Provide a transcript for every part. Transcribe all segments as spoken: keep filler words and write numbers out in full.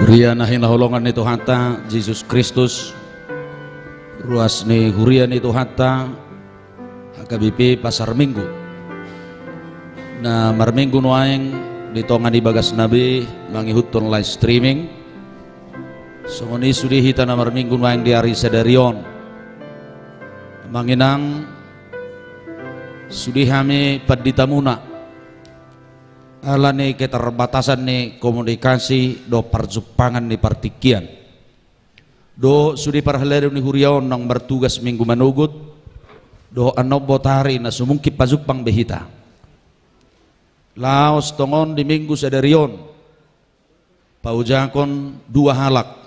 Huria na hinaholongan ni Tuhanta Jesus Kristus, ruas ni huria ni Tuhanta H K B P Pasar Minggu, na marminggu nuaeng di tonga ni bagasna be mangihuthon live streaming. Songon i sude hita na marminggu nuaeng di ari sadari on. Amang inang, sude hami panditamuna ala ni keterbatasan ni komunikasi dohot parjumpangan ni partingkian. Dohot sude parhalado ni huria on naung martugas minggu manogot, dohot annon botari na so mungkin pajumpang be hita. Laos tongon di minggu sadari on, paojakon dua halak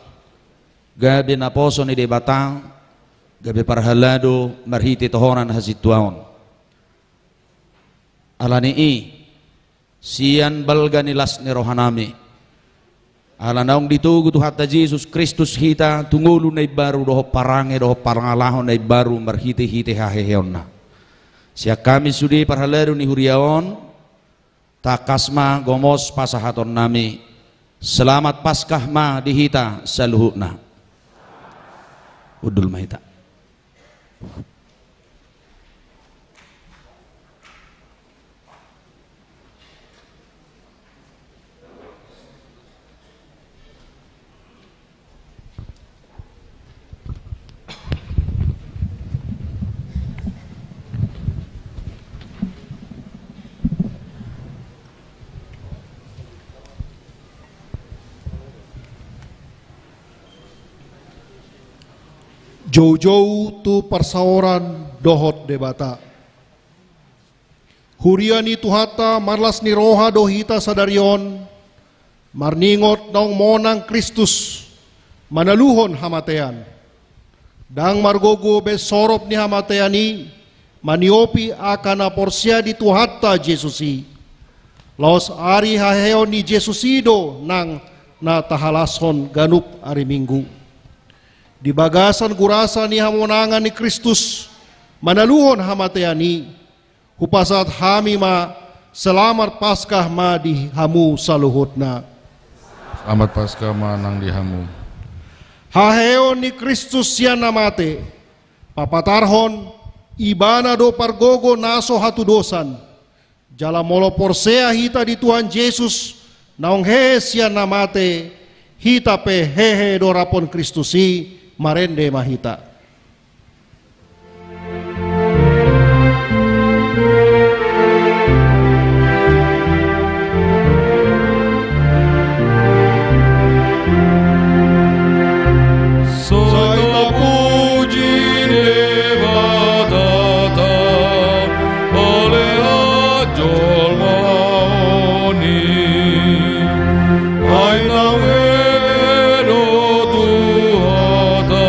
gabe naposo ni Debata, gabe parhalado marhite tohonan hasintuaon. Ala ni i, sian balga ni las ni rohanami, ala naung ditogu Tuhanta Jesus Kristus hita tu ngolu na imbaru dohot parange dohot pangalaho na imbaru marhitehite haheheonna, sian hami sude parhalado ni huria on, tangkas ma gomos pasahatonnami. Selamat Paskah ma di hita saluhutna. Hundul ma hita. Joujou tu parsaoran dohot Debata. Huria ni Tuhanta, marlas ni roha do hita sadari on, marningot naung monang Kristus manaluhon hamatean. Ndang margogo be sorop ni hamatean i maniopi angka na porsea di Tuhanta Jesus i. Laos ari haheheon ni Jesus i do nang na tahalashon ganup ari Minggu. Di bagasan gurasa ni hamonangan ni Kristus manaluhon hamatean i, hupasahat hami ma, Selamat Paskah ma di hamu saluhutna. Selamat Paskah ma nang di hamu. Haheheon ni Kristus sian na mate, papatarhon, Ibana do pargogo na so hatudosan. Jala molo porsea hita di Tuhan Jesus, naung hehe sian na mate, hita pe hehe do rap dohot Kristus i. Marende ma hita. Sai tapuji Debatanta, ale jolma on i. Ai naung hehe do Tuhanta,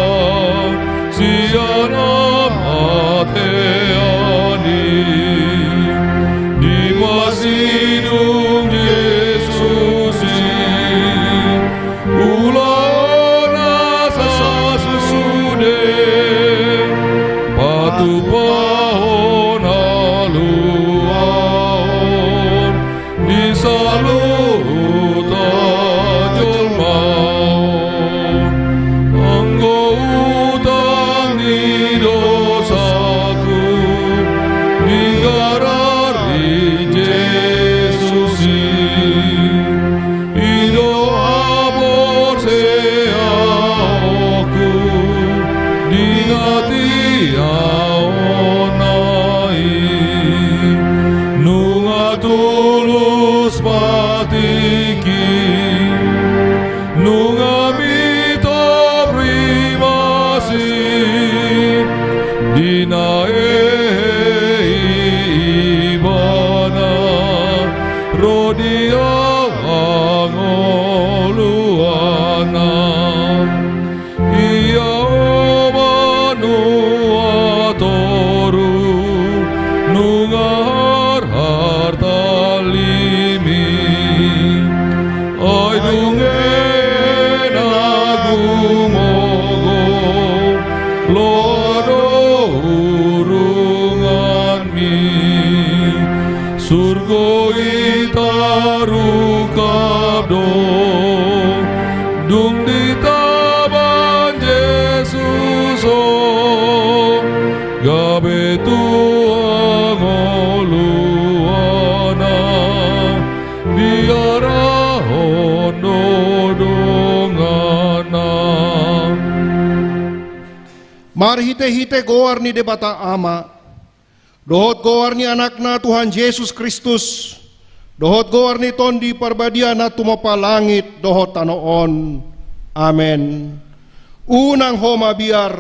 Marhite-hite goar ni Debata Ama, dohot goar ni Anakna Tuhan Jesus Kristus, dohot goar ni Tondi Parbadia na tumompa langit dohot tano on. Amen. Unang ho mabiar,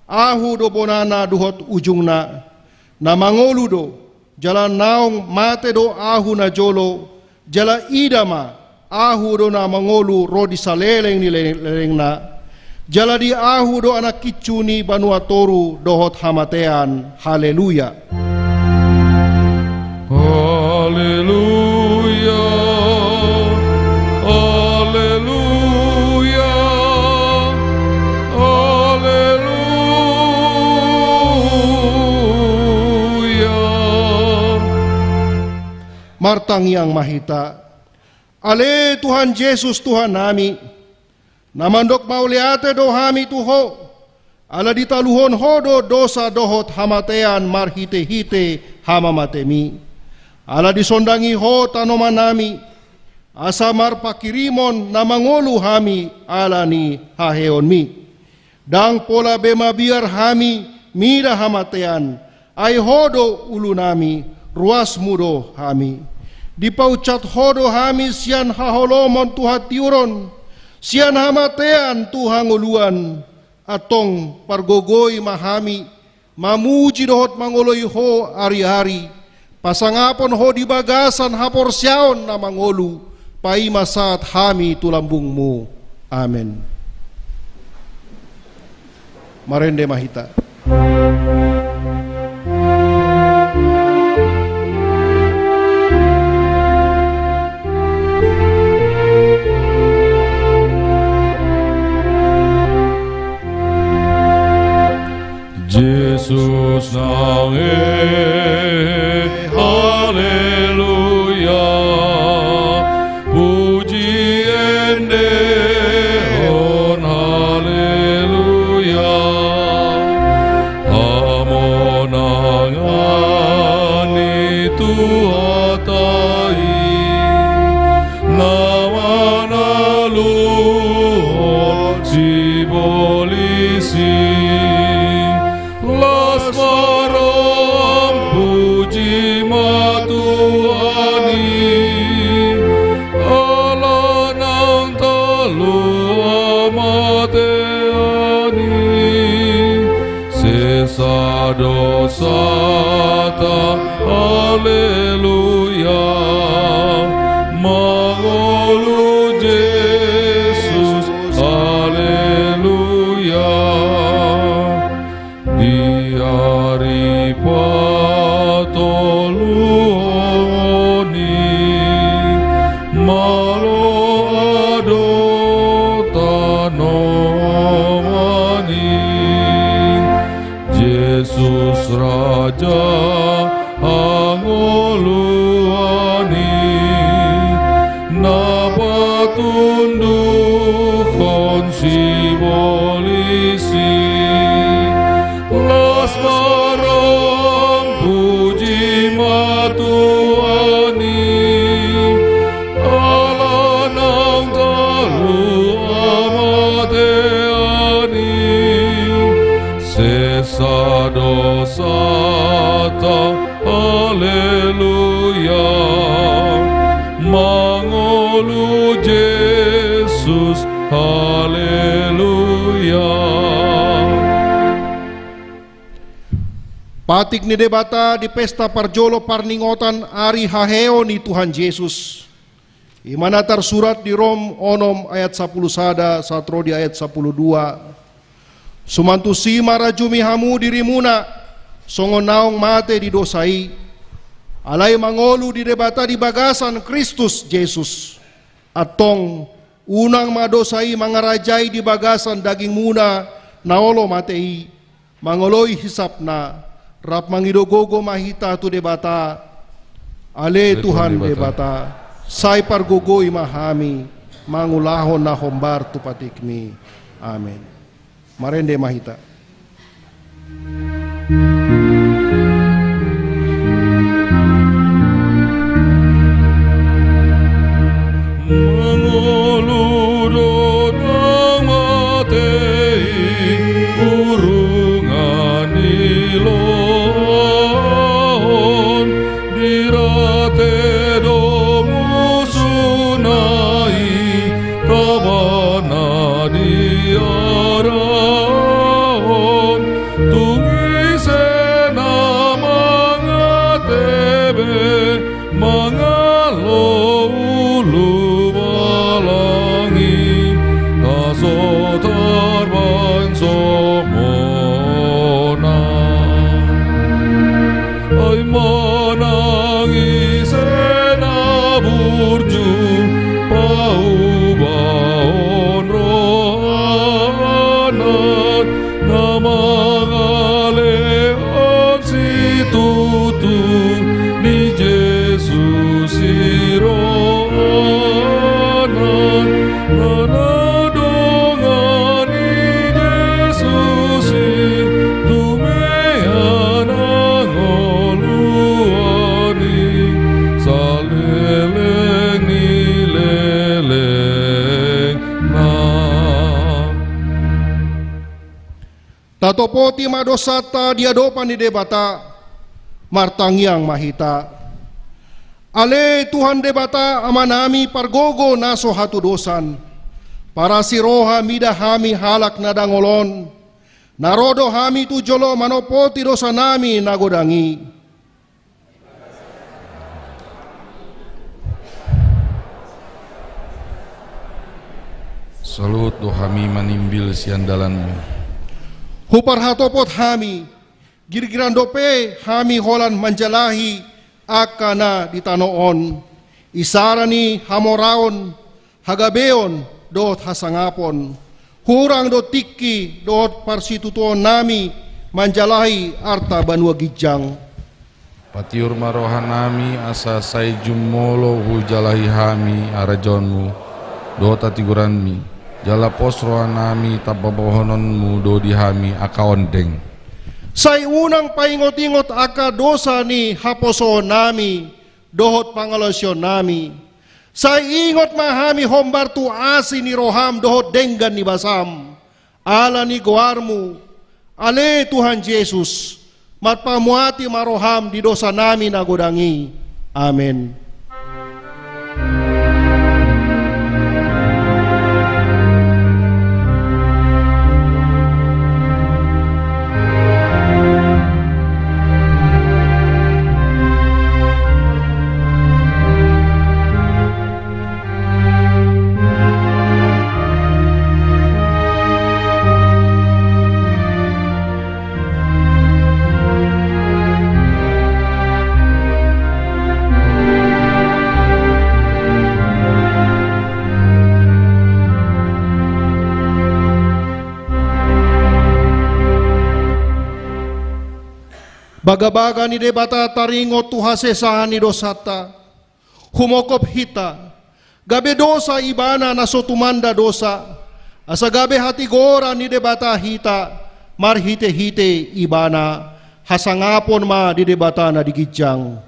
ahu do bonana dohot ujungna, na mangolu do, jala naung mate do ahu najolo, jala ida ma, ahu do na mangolu ro di saleleng ni lelengna, jala di ahu do anak kincu ni banua toru dohot hamatean. Haleluya. Haleluya. Haleluya. Haleluya. Martangiang ma hita. Ale Tuhan Jesus Tuhannami, na mandok mauliate do hami tu Ho, ala ditaluhon Ho do dosa dohot hamatean marhite-hite hamamatemi. Ala disondangi Ho tanomannami, asa marpanghirimon na mangolu hami ala ni haheonmi. Ndang pola be mabiar hami mida hamatean, ai Ho do ulunami, ruasmu do hami. Dipaunsat Ho do hami sian haholomon tu hatiuron, sian hamatean tu hangoluan. Antong pargogoi ma hami, mamuji dohot mangoloi Ho ari-ari, pasangapon Ho di bagasan haporseaon na mangolu, paima sahat hami tu lambungmu. Amen. Marende ma hita. Jesus nang e, haleluya, puji endehon, haleluya, hamonangan ni Tuhanta i, na manaluhon sibolis i. Las ma roham, puji ma Tuhan i, ala nang talu hamatean i. Sesa dosanta, haleluya, mangolu Jesus, haleluya. Di ari patoluhon i, malo adong tanoman i, Jesus Raja hangoluan i, na patundukhon sibolis i. Las ma roham, puji ma Tuhan i, ala nang talu hamatean i. Sesa dosanta, haleluya, mangolu Jesus, haleluya. Patik ni Debata di pesta parjolo parningotan ari haheon ni Tuhan Jesus. I ma na tarsurat di Rom onom ayat sapuluh sada sahat ro di ayat sapuluh dua. Suman tusi ma rajumi hamu dirimuna, songon naung mate di dosa i. Alai mangolu di Debata di bagasan Kristus Jesus. Antong, unang ma dosa i mangarajai di bagasan dagingmuna na olo mate i, mangoloi hisapna, rap mangido gogo ma hita tu Debata. Ale Tuhan Debata, sai pargogoi ma hami, mangulahon na hombar tu patikmi. Amen. Marende ma hita. Mangolu do na mate i, urung Mana dongan ni Jesus i, tu mea na ngolu i, saleleng ni lelengna. Tatopoti ma dosanta di adopan ni Debata, martangiang ma hita. Ale Tuhan Debata Amanami pargogo na so hatudosan, parasi roha mida hami halak na dangol on, na ro do hami tu jolo manopoti dosanami na godang i. Saluhut do hami manimbil sian dalanmu. Huparhatopot hami, girgiran dope hami holan manjalahi angka na di tano on, isara ni hamoraon, hagabeon dohot hasangapon, hurang do tingki dohot parsitutuonnami manjalahi arta banua ginjang. Patiur ma rohanami asa sai jumolo hujalahi hami harajaonmu dohot hatigoranmi, jala pos rohanami tapaboahononmu do di hami angka ondeng. Sai unang paingotingot angka dosa ni haposoonnami dohot pangalaosionnami. Sai ingot ma hami hombar tu asi ni roham dohot denggan ni basam. Ala ni goarmu, ale Tuhan Jesus, marpamuati ma roham di dosanami na godang i. Amen. Bagabaga ni Debata taringot tu hasesahan ni dosanta, humongkop hita, gabe dosa ibana na so tumanda dosa, asa gabe hatigoran ni Debata hita marhitehite ibana. Hasangapon ma di Debata na di ginjang.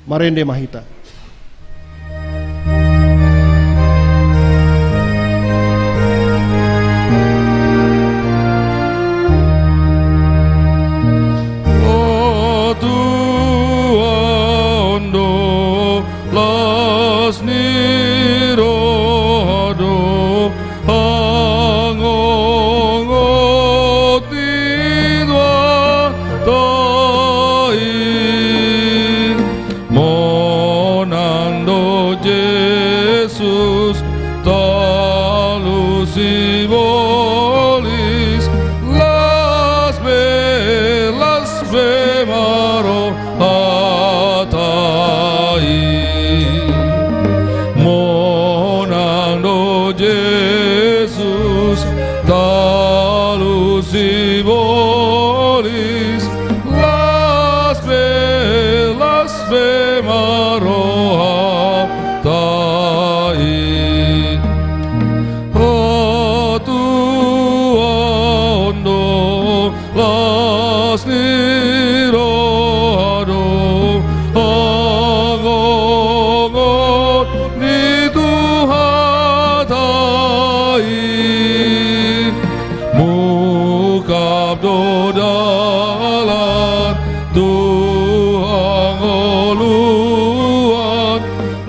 Marende ma hita. Patuduhon do, las ni roha do, hangongot ni Tuhanta i. Monang do Jesus talu sibolis, las be, las be ma roha ta i. Monang do Jesus talu sibolis, las be, las be ma roha ta i. Patuduhon do, las ni roha do, hangongot ni Tuhanta i. Mungkap do dalan tu hangoluan,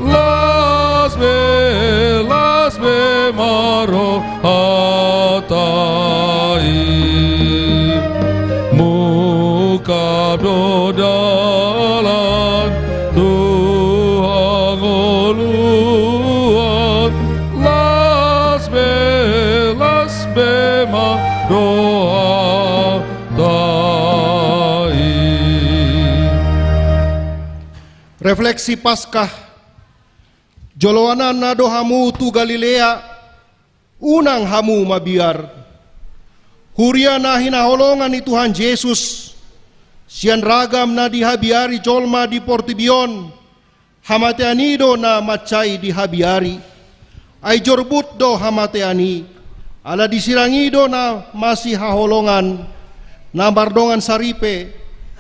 las be, las be ma roha ta i. Mungkap do dalan tu hangoluan, las be, las be ma roha ta i. Refleksi Paskah. Joloananna do hamu tu Galilea, unang hamu mabiar. Huria na hinaholongan ni Tuhan Jesus, sian ragam na dihabiari jolma di portibi on, Hamatean i do na mansai dihabiari. Ai jorbut do hamatean i, ala disirang i do na masihaholongan, na mardongan saripe,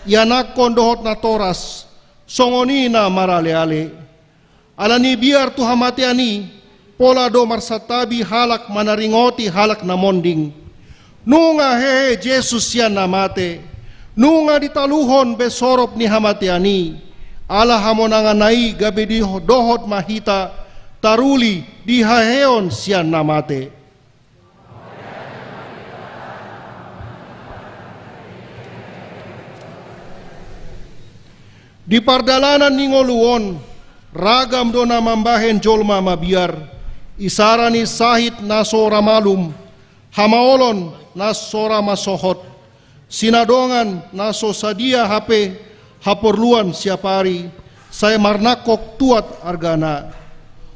ianakhon dohot natoras, songon i na maraleale. Ala ni biar tu hamatean i, pola do marsantabi halak manaringoti halak na monding. Nunga hehe Jesus sian na mate, nunga ditaluhon be sorop ni hamatean i, ala hamonanganna i gabe di dohot ma hita taruli dihaheon sian na mate. Di pardalanan ni ngolu on, ragam do na mambahen jolma mabiar, isara ni sahit na so ra malum, hamaolon na so ra mansohot, sinadongan na so sadia hape haporluan siapari, sai marnangkok tuat argana.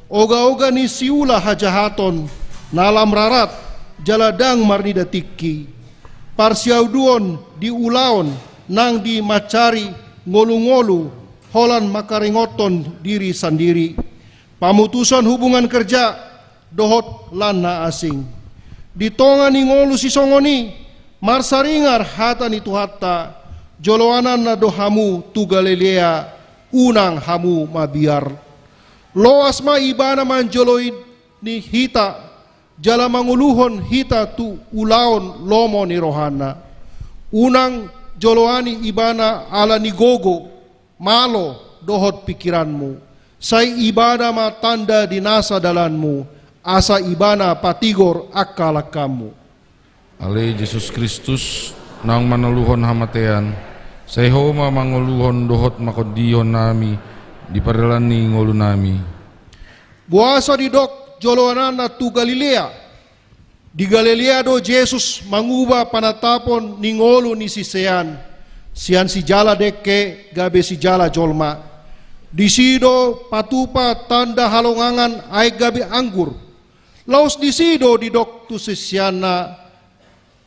Oga-oga ni siula hajahaton, na lam rarat, jala ndang marnida tingki. Parsiaduon di ulaon nang di mansari ngolu-ngolu holan mangkaringothon diri sandiri. Pamutusan hubungan kerja, dohot lan na asing. Di tonga ni ngolu sisongon i, marsaringar hata ni Tuhanta, joloananna do hamu tu Galilea, unang hamu mabiar. Loas ma Ibana manjoloi ni hita, jala mangoluhon hita tu ulaon lomo ni rohana. Unang joloani Ibana ala ni gogo, malo dohot pingkiranmu. Sai Ibana ma tanda di nasa dalanmu, asa Ibana patigor angka langkammu. Ale Jesus Kristus, naung manaluhon hamatean, sai Ho ma mangoluhon dohot mangondihon hami di pardalan ni ngolunami. Boasa didok joloananna tu Galilea? Di Galilea do Jesus manguba panatapon ni ngolu ni sisean, sian sijala dengke gabe sijala jolma. Disi do patupa tanda halongangan aek gabe anggur. Laos disi do didok tu siseanna,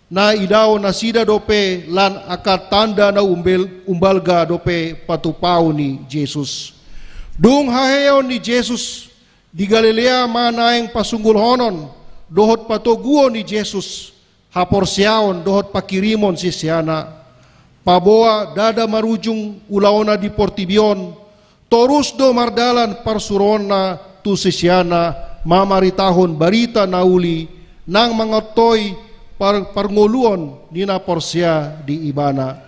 na idaon nasida dope lan angka tanda na umbel-, umbalga dope patupaon ni Jesus. Dung haheheon ni Jesus, di Galilea ma naeng pasunggulhonon dohot patoguon ni Jesus haporseaon dohot pangkirimon siseanna. Paboa ndada marujung ulaonna di portibi on, torus do mardalan parsuruonna tu siseanna mamaritahon barita na uli nang mangontoi par-, parngoluon ni na porsea di Ibana.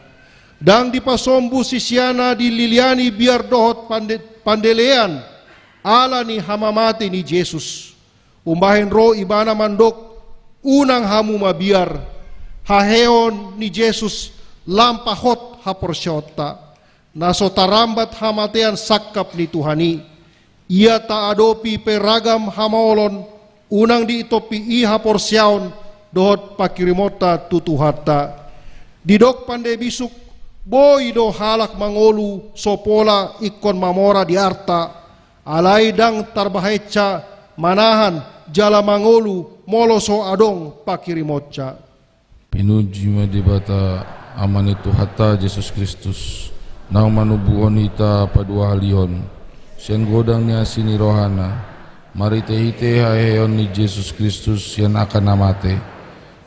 Ndang dipasombu siseanna dililiani biar dohot pande-, pandelean ala ni hamamate ni Jesus. Umbahen ro Ibana mandok, unang hamu mabiar. Haheheon ni Jesus lam pahot haporseaonta. Na so tarambat hamatean sangkap ni Tuhan i. Ia taadopi pe ragam hamaolon, unang ditompi i haporseaon dohot pangkirimonta tu Tuhanta. Didok pande bisuk, boi do halak mangolu so pola ingkon mamora di arta, alai ndang tarbahensa manahan jala mangolu molo so adong pangkirimonsa. Pinuji ma Debata, Ama ni Tuhanta Jesus Kristus, naung manubuhon hita paduahalihon sian godang ni asi ni rohana, marhitehite haheheon ni Jesus Kristus sian angka na mate,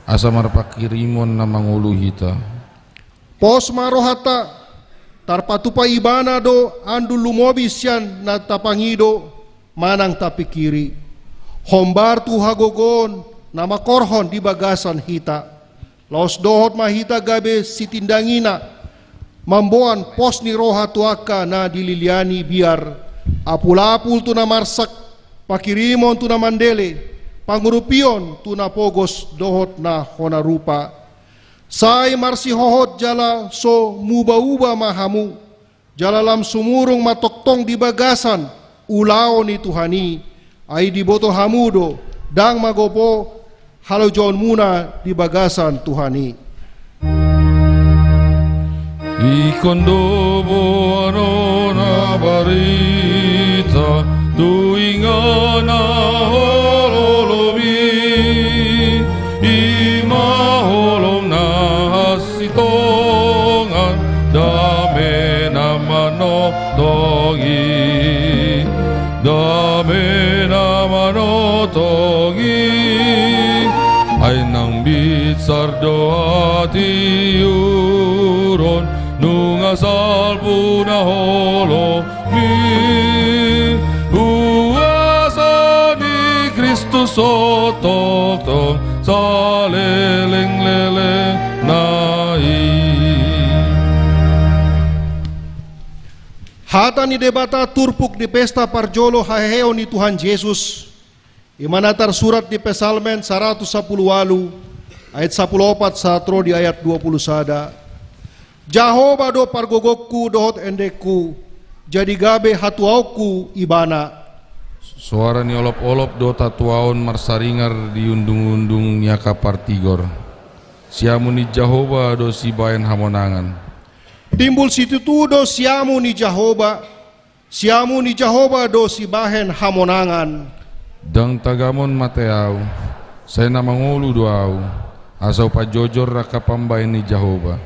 asa marpangkirimon na mangolu hita. Pos ma rohanta, tarpatupa Ibana do andul lumobi sian na tapangido manang tapingkiri. Hombar tu hagogoon na mangkorhon di bagasan hita. Laos dohot ma hita gabe sitindangina, mamboan pos ni roha tu angka na dililiani biar, apulapul tu na marsak, pangkirimon tu na mandele, pangurupion tu na pogos dohot na hona rupa. Sai marsihohot jala so mubauba ma hamu, jala lam sumurung ma tongtong di bagasan ulaon ni Tuhan i, ai diboto hamu do, ndang magopo halojaonmuna di bagasan Tuhan i. Ingkon do boanonna barita tu inganan holom i, i ma holom na hasitongan, dame na manongtong i. Ardo hatiuron nunga salpu na holong ni huaso ni Kristus so tongtong saleleng lelengna i. Hata ni Debata turpuk di pesta parjolo haheheon ni Tuhan Jesus. Ima na tarsurat di Psalmen saratus sapulu ualu, ayat sapulu opat sahat ro di ayat dua pulu sada. Jahowa do pargogongku dohot endengku, jadi gabe hatuaonku Ibana. Soara ni olopolop do tatuaon marsaringar di undungundung ni angka partigor. Siamun ni Jahowa do sibahen hamonangan. Timbul situtu do siamun ni Jahowa. Siamun ni Jahowa do sibahen hamonangan. Ndang tagamon mate ahu, sai na mangolu do ahu, asa hupanjojor angka pambahen ni Jahowa.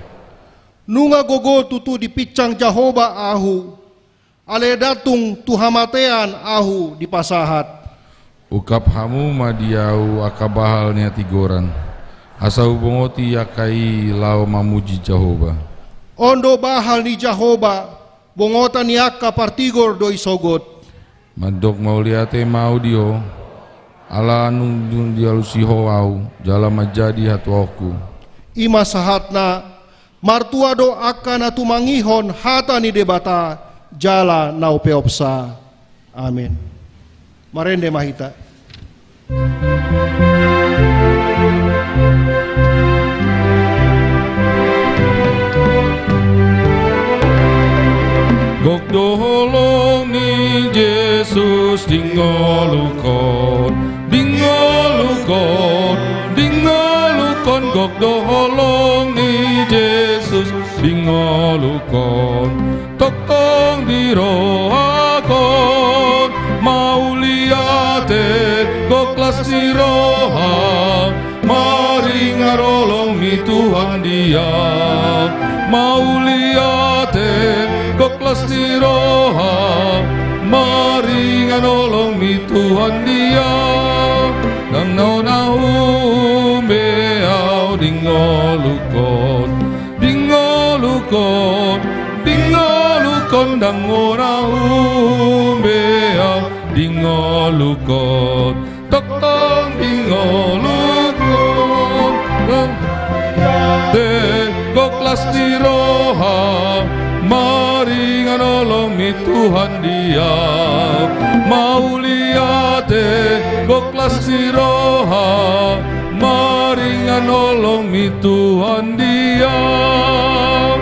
Nunga gogo tutu dipinsang Jahowa ahu, alai ndang tung tu hamatean ahu dipasahat. Ungkap hamu ma di ahu angka bahal ni hatigoran, asa hubongoti angka i laho mamuji Jahowa. On do bahal ni Jahowa, bongotan ni angka partigor do i sogot. Mandok mauliate ma ahu di ho, ala nunga dung dialusi ho ahu, jala manjadi hatuaonku. Ima sahatna, martua do angka na tumangihon hata ni Debata, jala na umpeopsa. Amen. Marende ma hita. Gok do holong ni Jesus di ngolukon, di ngolukon, di ngolukon, gok do holong ni Jesus di ngolukon. Tongtong di rohakon, mauliate, gok las ni roha, maringan holong ni Tuhan di ahu. Mauliate, gok las ni roha, maringan holong ni Tuhan di ahu. Ndang na hona umbe ahu di ngolukon. Di ngolukon, di ngolukon, ndang hona umbe ahu di ngolukon. Tongtong di ngolukon. Te gok las ni roha, maringan holong ni Tuhan di ahu. Mauliate, gok las ni roha, maringan holong ni Tuhan di ahu.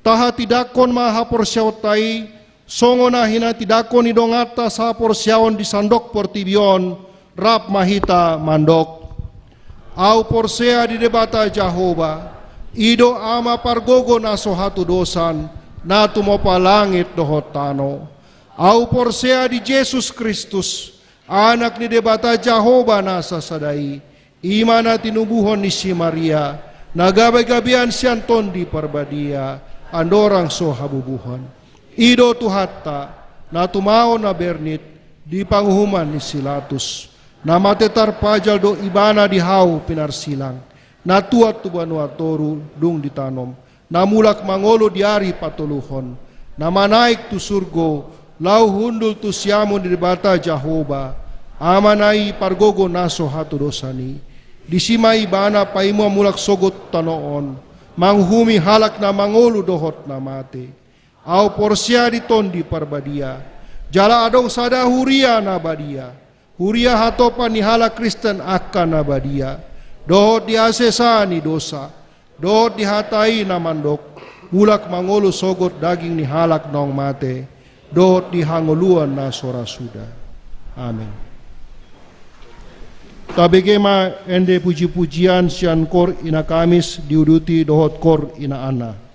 Tahatindangkon ma haporseaonta i, songon na hinatindangkon ni donganta sahaporseaon di sandok portibi on, rap ma hita mandok. Ahu porsea di Debata Jahowa, i do Ama pargogo na so hatudosan, na tumompa langit dohot tano. Ahu porsea di Jesus Kristus, Anak ni Debata Jahowa na sasada i, i ma na tinubuhon ni si Maria, na gabegabean sian Tondi Parbadia, andorang so habubuhon. I do Tuhanta, na tumaon na bernit, di panguhuman ni si Latus. Na mate tarpajal do Ibana di hau pinarsilang. Na tuat tu banua toru dung ditanom. Na mulak mangolu di ari patoluhon. Na manaek tu surgo, laho hundul tu siamun ni Debata Jahowa. Amana i pargogo na so hatudosan i. Disi ma Ibana paimua mulak sogot tano on. Manguhumi halak na mangolu dohot na mate. Ahu porsea di Tondi Parbadia. Jala adong sada huria na badia. Huria hatopan ni halak Kristen angka na badia. Dohot di hasesaan ni dosa. Dohot di hata i na mandok. Mulak mangolu sogot daging ni halak naung mate. Dohot di hangoluan na so ra suda. Amen. Tabege ma ende pujipujian sian kor Ina Kamis diuduti dohot kor Ina Anna.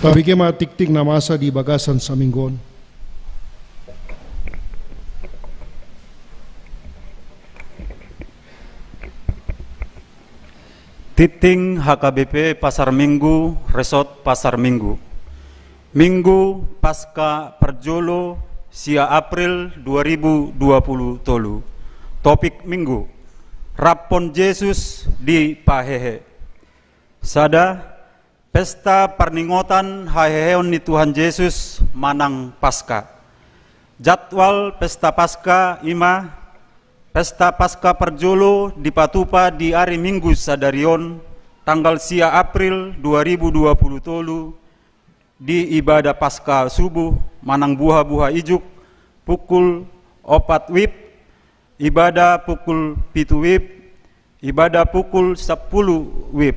Tabege ma tingting na masa di bagasan saminggu on. Tingting H K B P Pasar Minggu, Resort Pasar Minggu. Minggu Paska parjolo sia April dua ribu dua puluh tolu. Topik Minggu: Raphon Jesus dipahehe. Sada, pesta parningotan haheheon ni Tuhan Jesus manang Paska. Jadwal pesta Paska i ma: pesta Paska parjolo dipatupa di ari Minggu sadari on, tanggal sia April dua ribu dua puluh tolu, di ibadah Paska subuh manang buha-buha ijuk, pukul opat wib, ibadah pukul pitu wib, ibadah pukul sampulu wib,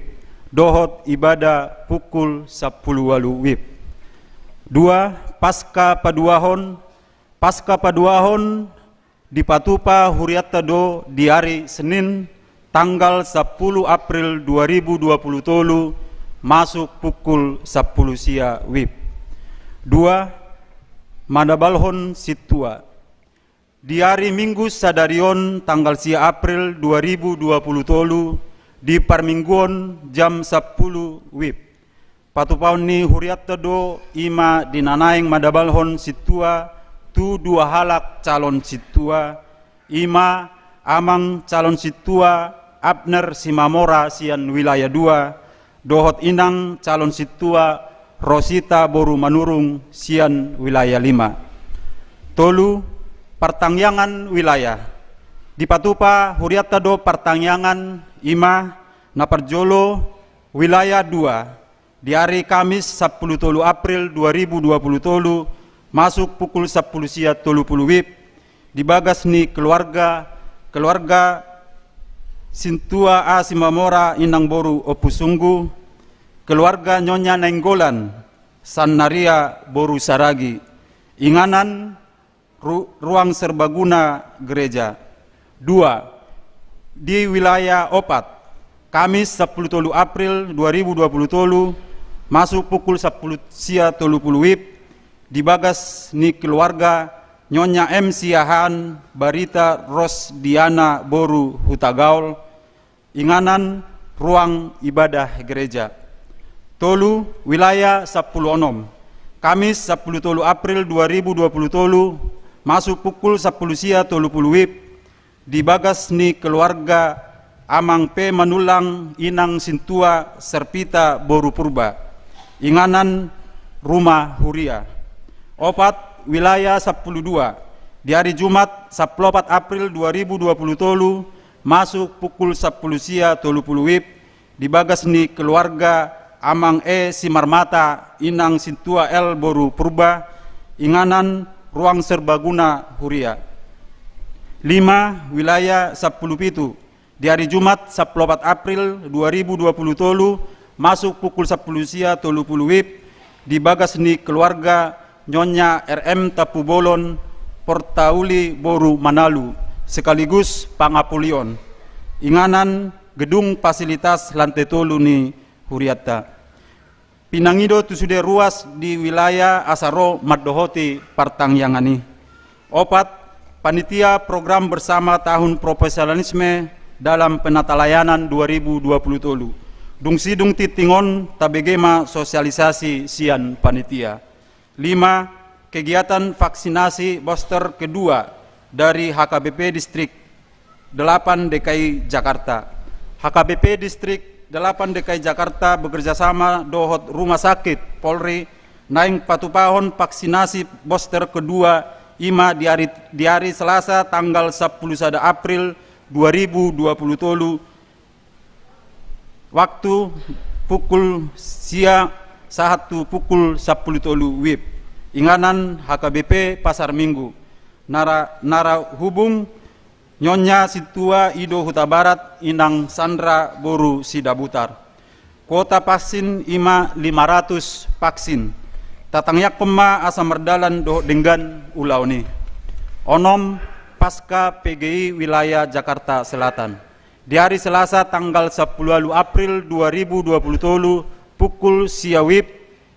dohot ibadah pukul sampulu ualu wib. Dua, Paska paduahon. Paska paduahon dipatupa hurianta do di ari Senin, tanggal sampulu April dua ribu dua puluh tolu, masuk pukul sampulu sia wib. Dua, manabalhon sintua. Di ari Minggu sadari on, tanggal sia April dua ribu dua puluh tolu, di parmingguon jam sampulu wib. Patupaon ni hurianta do i ma di na naeng manabalhon sintua tu dua halak calon sintua, i ma Amang calon sintua Abner Simamora sian Wilaya dua, dohot Inang calon sintua Rosita boru Manurung sian Wilaya lima. Tolu, partangiangan wilaya. Dipatupa hurianta do partangiangan, i ma na parjolo Wilaya dua, di ari Kamis sampulu tolu April dua ribu dua puluh tolu, masuk pukul sampulu sia tolu pulu wib, di bagas ni keluarga, keluarga sintua A Simamora inang boru Ompu Sunggu, keluarga Nyonya Nainggolan Sannaria boru Saragi, inganan ru-, ruang serbaguna gereja. Dua, di Wilaya opat, Kamis sampulu tolu April dua ribu dua puluh tolu, masuk pukul sampulu sia tolu pulu wib, di bagas ni keluarga Nyonya M Siahaan Barita Rosdiana boru Hutagaol, inganan ruang ibadah gereja. Tolu, Wilaya sampulu onom, Kamis sampulu tolu April dua ribu dua puluh tolu, masuk pukul sampulu sia tolu pulu wib, di bagas ni keluarga Amang P Manullang inang sintua Serpita boru Purba, inganan rumah huria. Opat, Wilaya sampulu dua, di ari Jumat sampulu opat April dua ribu dua puluh tolu, masuk pukul sampulu sia tolu pulu wib, di bagas ni keluarga Amang E Simarmata inang sintua L boru Purba, inganan ruang serbaguna huria. Lima, Wilaya sampulu pitu, di ari Jumat sampulu opat April dua ribu dua puluh tolu, masuk pukul sampulu sia tolu pulu wib, di bagas ni keluarga Nyonya R M Tampubolon Portauli boru Manalu, sekaligus pangapulion, inganan gedung fasilitas lantai tolu ni hurianta. Pinangido tu sude ruas di wilaya asa ro mandohoti partangiangan i. Opat, panitia program bersama tahun profesionalisme dalam penatalayanan dua ribu dua puluh tolu. Dung sidung tingting on, tabege ma sosialisasi sian panitia. Lima, kegiatan vaksinasi booster kedua dari H K B P Distrik delapan D K I Jakarta. H K B P Distrik delapan D K I Jakarta bekerja sama dohot Rumah Sakit Polri naeng patupahon vaksinasi booster kedua, i ma di ari, di ari Selasa tanggal sampulu sada April dua ribu dua puluh tolu, waktu pukul sia sahat tu pukul sampulu tolu wib. Inganan H K B P Pasar Minggu. Nara, nara hubung Nyonya sintua Ido Hutabarat inang Sandra boru Sidabutar. Kuota vaksin i ma lima ratus vaksin. Tatangiangkon ma asa mardalan dohot denggan ulaon i. Onom, Paska P G I Wilayah Jakarta Selatan. Di ari Selasa tanggal sampulu ualu April dua ribu dua puluh tolu, pukul sia wib,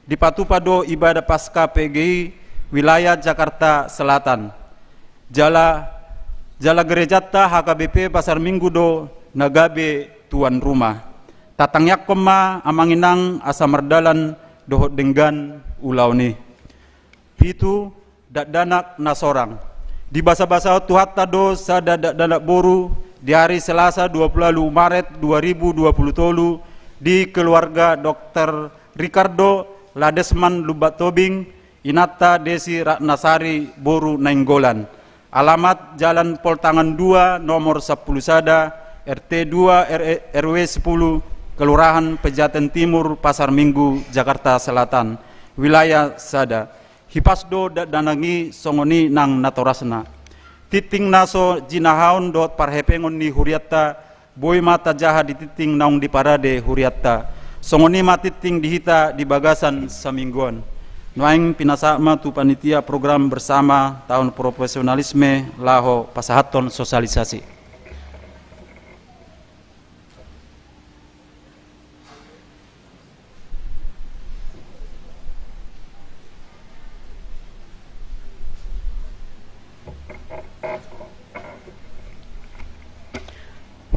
Dipatupa do ibadah Paskah P G I wilayah Jakarta Selatan. Jala, jala gerejanta H K B P Pasar Minggu do na gabe tuan rumah. Tatangiangkon ma amang inang asa mardalan dohot denggan ulaon i. Pitu, dakdanak na sorang. Dibasabasahon Tuhanta do sada dakdanak boru di ari Selasa dua puluh ualu Maret dua ribu dua puluh tolu di keluarga Dokter Ricardo Ladesman Lumban Tobing, inanta Desi Ratnasari boru Nainggolan. Alamat Jalan Poltangan dua, nomor sampulu sada, R T dua, R W sepuluh, Kelurahan Pejaten Timur, Pasar Minggu, Jakarta Selatan, wilayah sada. Hipas do dakdanak i songon i nang natorasna. Tingting na so jinahaon dohot parhepengon ni hurianta, boi ma tajaha di tingting naung diparade hurianta. Songon i ma tingting di hita di bagasan saminggu on. Nuaeng pinasahat ma tu panitia program bersama tahun profesionalisme laho pasahathon sosialisasi.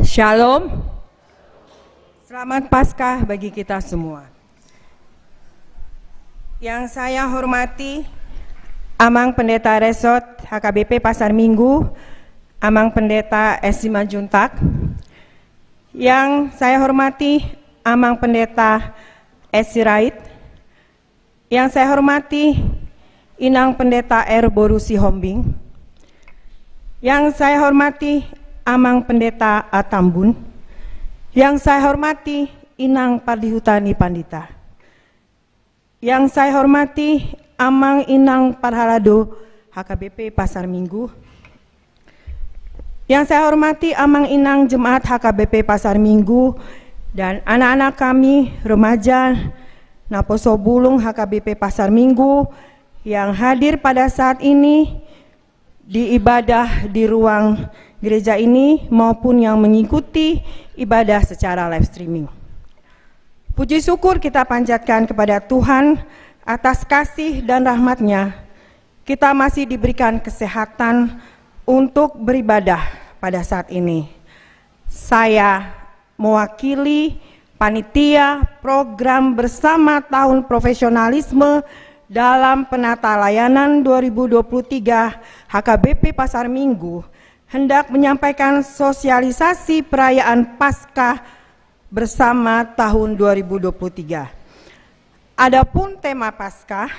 Shalom. Selamat Paskah bagi kita semua. Yang saya hormati Amang Pendeta Resort H K B P Pasar Minggu, Amang Pendeta S. Simanjuntak. Yang saya hormati Amang Pendeta S. Sirait. Yang saya hormati Inang Pendeta R. boru Sihombing. Yang saya hormati Amang Pendeta A. Tambun. Yang saya hormati Inang Pardihuta ni Pandita. Yang saya hormati Amang Inang Parhalado H K B P Pasar Minggu. Yang saya hormati Amang Inang Jemaat H K B P Pasar Minggu dan anak-anak kami, remaja, Naposo Bulung H K B P Pasar Minggu yang hadir pada saat ini di ibadah di ruang gereja ini maupun yang mengikuti ibadah secara live streaming. Puji syukur kita panjatkan kepada Tuhan atas kasih dan rahmat-Nya. Kita masih diberikan kesehatan untuk beribadah pada saat ini. Saya mewakili panitia program bersama tahun profesionalisme dalam penata layanan dua ribu dua puluh tiga H K B P Pasar Minggu hendak menyampaikan sosialisasi perayaan Paskah bersama tahun dua ribu dua puluh tiga. Adapun tema Paskah,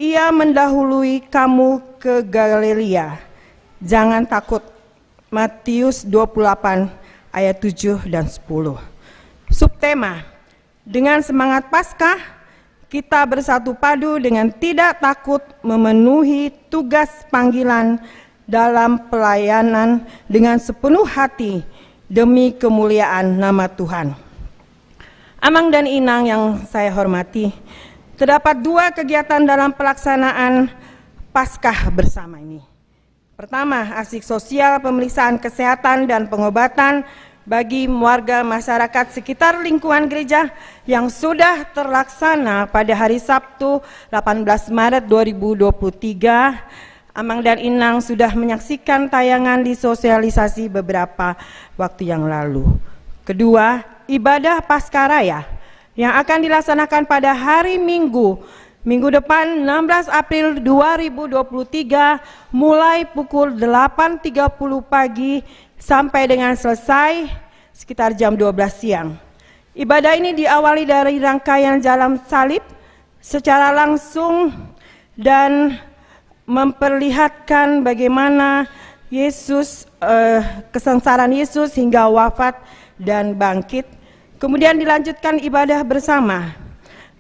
Ia mendahului kamu ke Galilea. Jangan takut. Matius dua puluh delapan ayat tujuh dan sepuluh. Subtema, dengan semangat Paskah, kita bersatu padu dengan tidak takut memenuhi tugas panggilan dalam pelayanan dengan sepenuh hati demi kemuliaan nama Tuhan. Amang dan Inang yang saya hormati, terdapat dua kegiatan dalam pelaksanaan Paskah bersama ini. Pertama, asik sosial pemeriksaan kesehatan dan pengobatan bagi warga masyarakat sekitar lingkungan gereja yang sudah terlaksana pada hari Sabtu delapan belas Maret dua ribu dua puluh tiga. Amang dan Inang sudah menyaksikan tayangan di sosialisasi beberapa waktu yang lalu. Kedua, ibadah Paskaraya yang akan dilaksanakan pada hari Minggu, minggu depan, enam belas April dua ribu dua puluh tiga, mulai pukul delapan tiga puluh pagi sampai dengan selesai sekitar jam dua belas siang. Ibadah ini diawali dari rangkaian jalan salib secara langsung dan memperlihatkan bagaimana Yesus, eh, kesengsaraan Yesus hingga wafat dan bangkit. Kemudian dilanjutkan ibadah bersama.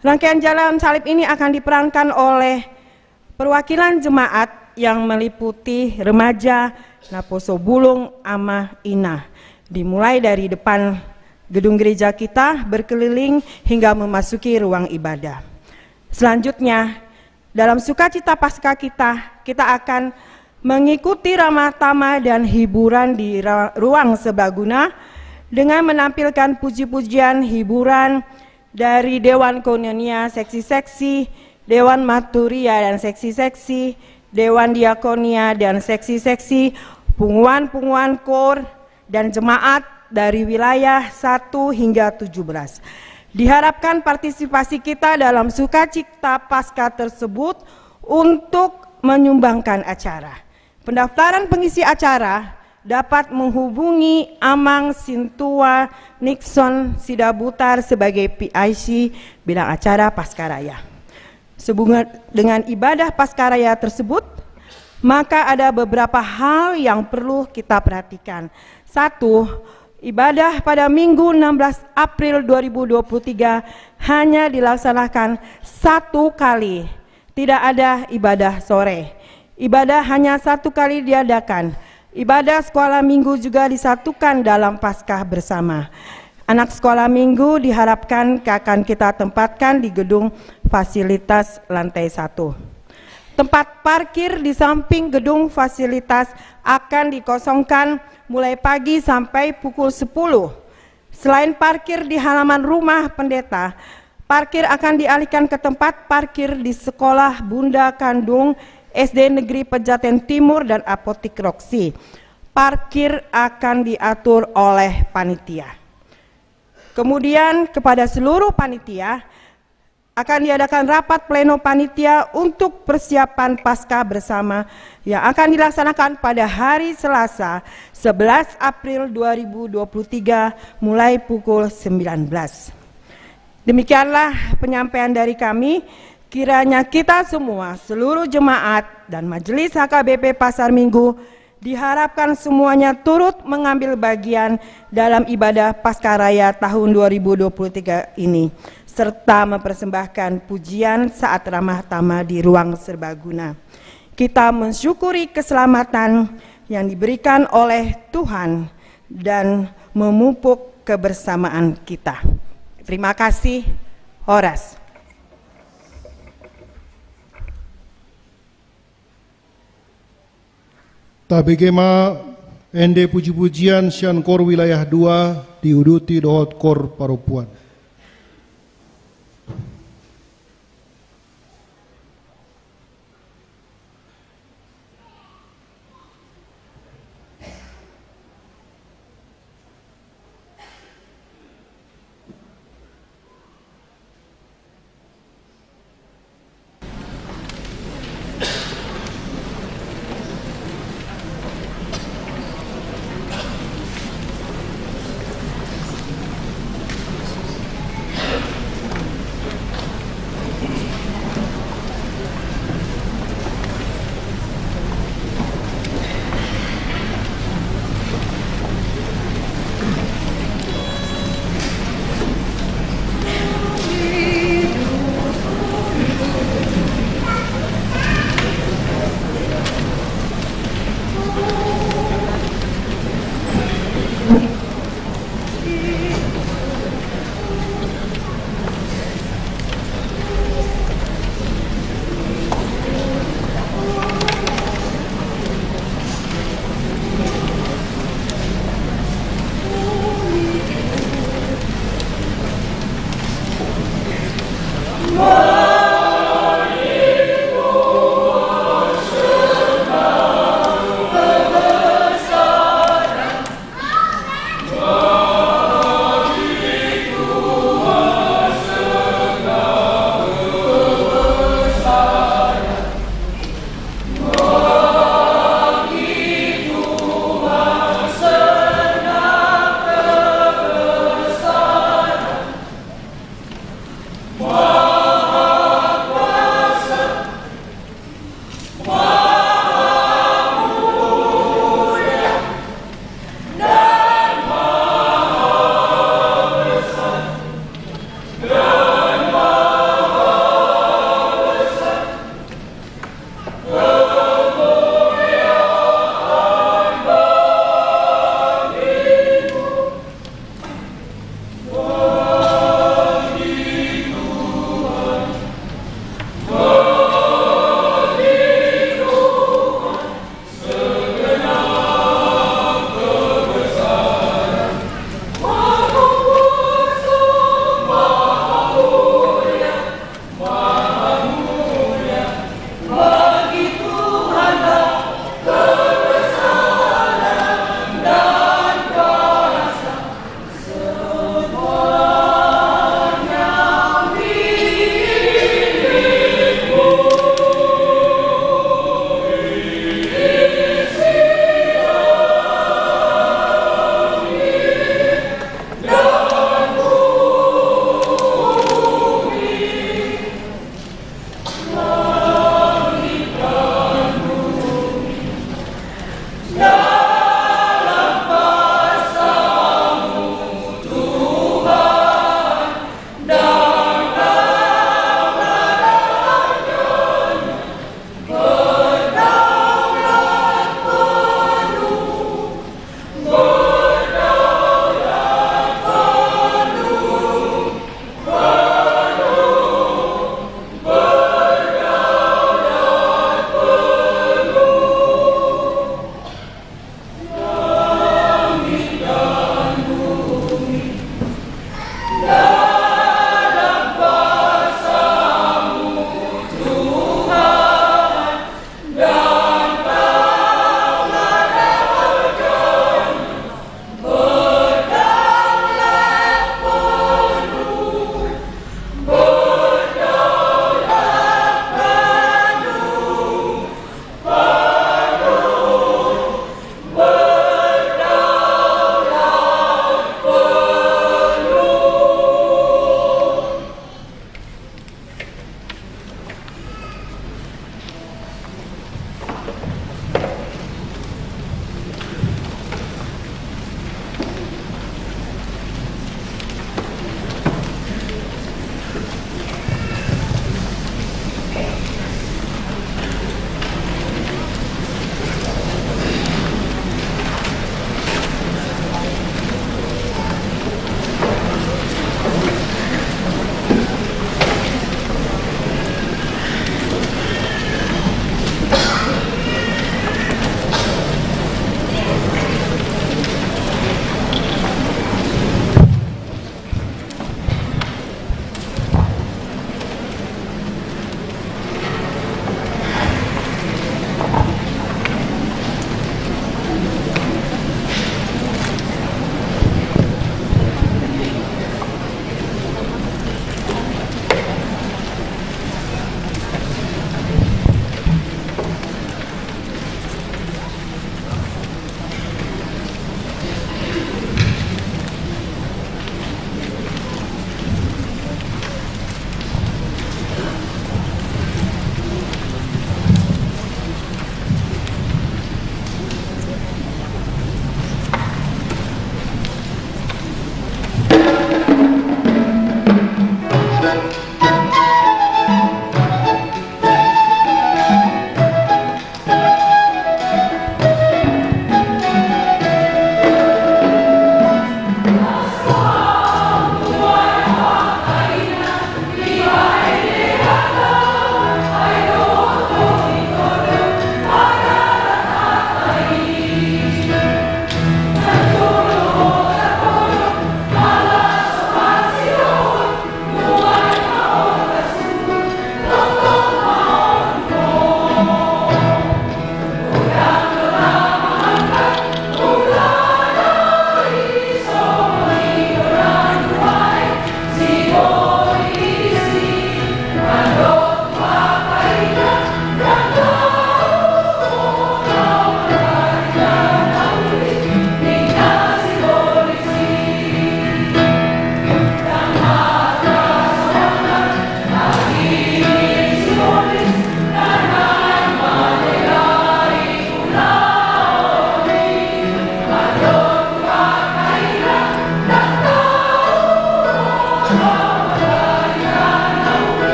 Rangkaian jalan salib ini akan diperankan oleh perwakilan jemaat yang meliputi remaja, naposo bulung, amah, inah. Dimulai dari depan gedung gereja kita, berkeliling hingga memasuki ruang ibadah. Selanjutnya, dalam sukacita Paskah kita, kita akan mengikuti ramah tamah dan hiburan di ra-, ruang serbaguna dengan menampilkan puji-pujian, hiburan, dari Dewan Koinonia seksi-seksi, Dewan Marturia dan seksi-seksi, Dewan Diakonia dan seksi-seksi, punguan-punguan koor, dan jemaat dari wilayah satu hingga tujuh belas. Diharapkan partisipasi kita dalam sukacita Paskah tersebut untuk menyumbangkan acara. Pendaftaran pengisi acara dapat menghubungi Amang Sintua Nixon Sidabutar sebagai P I C bidang acara Paskaraya. Sehubungan dengan ibadah Paskaraya tersebut, maka ada beberapa hal yang perlu kita perhatikan. Satu, ibadah pada Minggu enam belas April dua ribu dua puluh tiga hanya dilaksanakan satu kali, tidak ada ibadah sore. Ibadah hanya satu kali diadakan. Ibadah sekolah minggu juga disatukan dalam Paskah bersama. Anak sekolah minggu diharapkan akan kita tempatkan di gedung fasilitas lantai satu. Tempat parkir di samping gedung fasilitas akan dikosongkan mulai pagi sampai pukul sepuluh. Selain parkir di halaman rumah pendeta, parkir akan dialihkan ke tempat parkir di sekolah Bunda Kandung S D Negeri Pejaten Timur dan Apotik Roksi. Parkir akan diatur oleh panitia. Kemudian, kepada seluruh panitia, akan diadakan rapat pleno panitia untuk persiapan Paskah bersama yang akan dilaksanakan pada hari Selasa, sebelas April dua ribu dua puluh tiga, mulai pukul sembilan belas. Demikianlah penyampaian dari kami. Kiranya kita semua, seluruh jemaat dan Majelis H K B P Pasar Minggu, diharapkan semuanya turut mengambil bagian dalam ibadah Paskaraya tahun dua ribu dua puluh tiga ini, serta mempersembahkan pujian saat ramah tamah di ruang serbaguna. Kita mensyukuri keselamatan yang diberikan oleh Tuhan dan memupuk kebersamaan kita. Terima kasih. Horas. Tabege ma ende puji-pujian sian koor wilayah dua, diuduti dohot koor parompuan.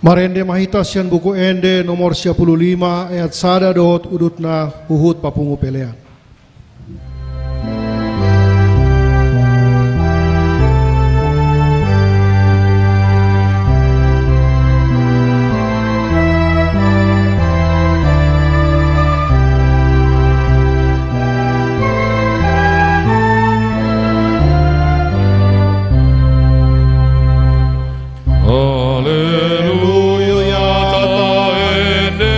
Marende ma hita sian Buku Ende nomor sia pulu lima, ayat sada dohot udutna huhut papungu pelean. Aleluya, taendehon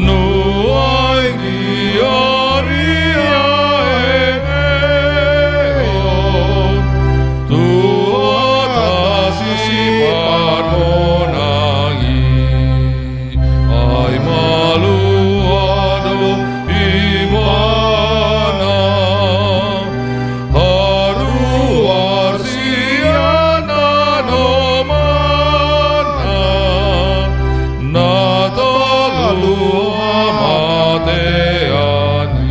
nuaeng di ari aendehon Tuhanta sipangonangi. Ai malua do Ibana, haruar sian anomanna, na talu hamatean i.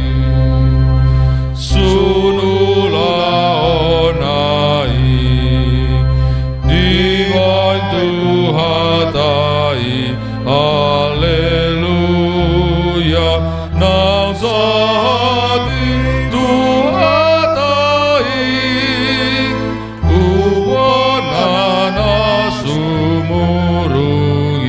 Sun ulaonna i dibahen Tuhanta i. Aleluya, naung sahat i Tuhanta i, umbahen na sumurung i.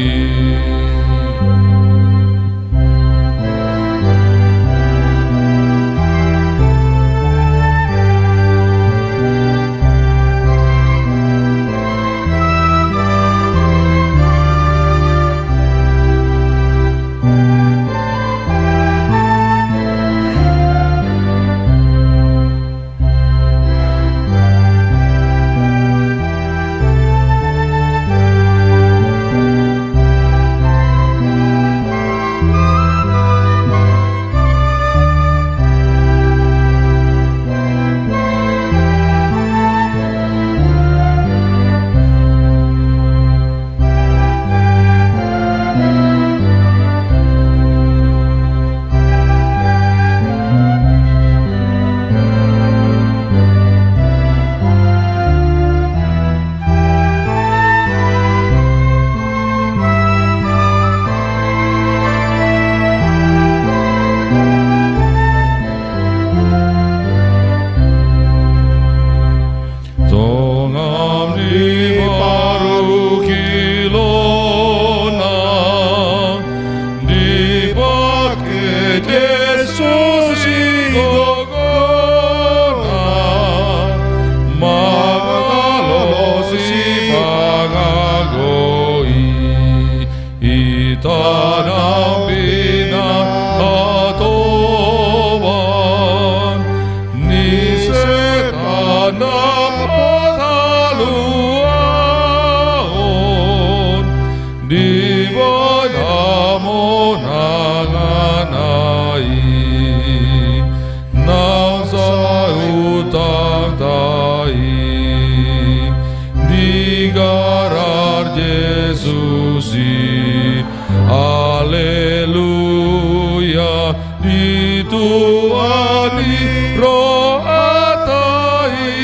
Tonga ni parungkilona dipangke Jesus i gogona, mangalo sipangago i. Hita nang pinahatobang ni setan na pataluahon, dibahen hamonanganna i. Naung saut hata i, digarar Jesus i. Aleluya, dituani rohanta i,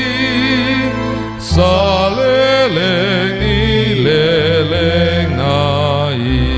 saleleng ni lelengna i.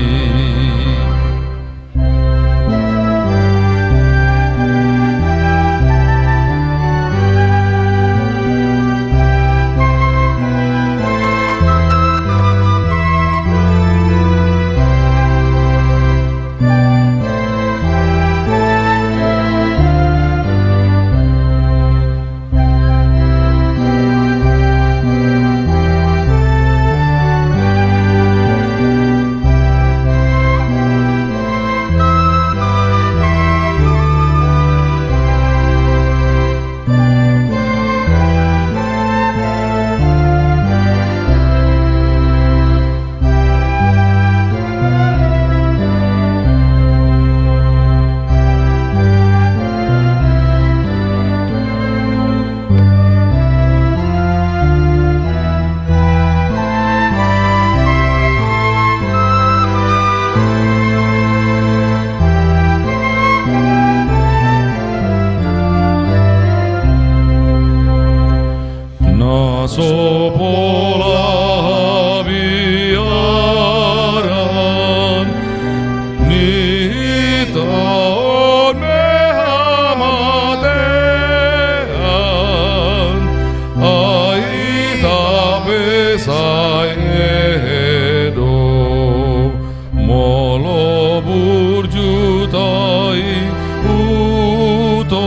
Burju tahi huton,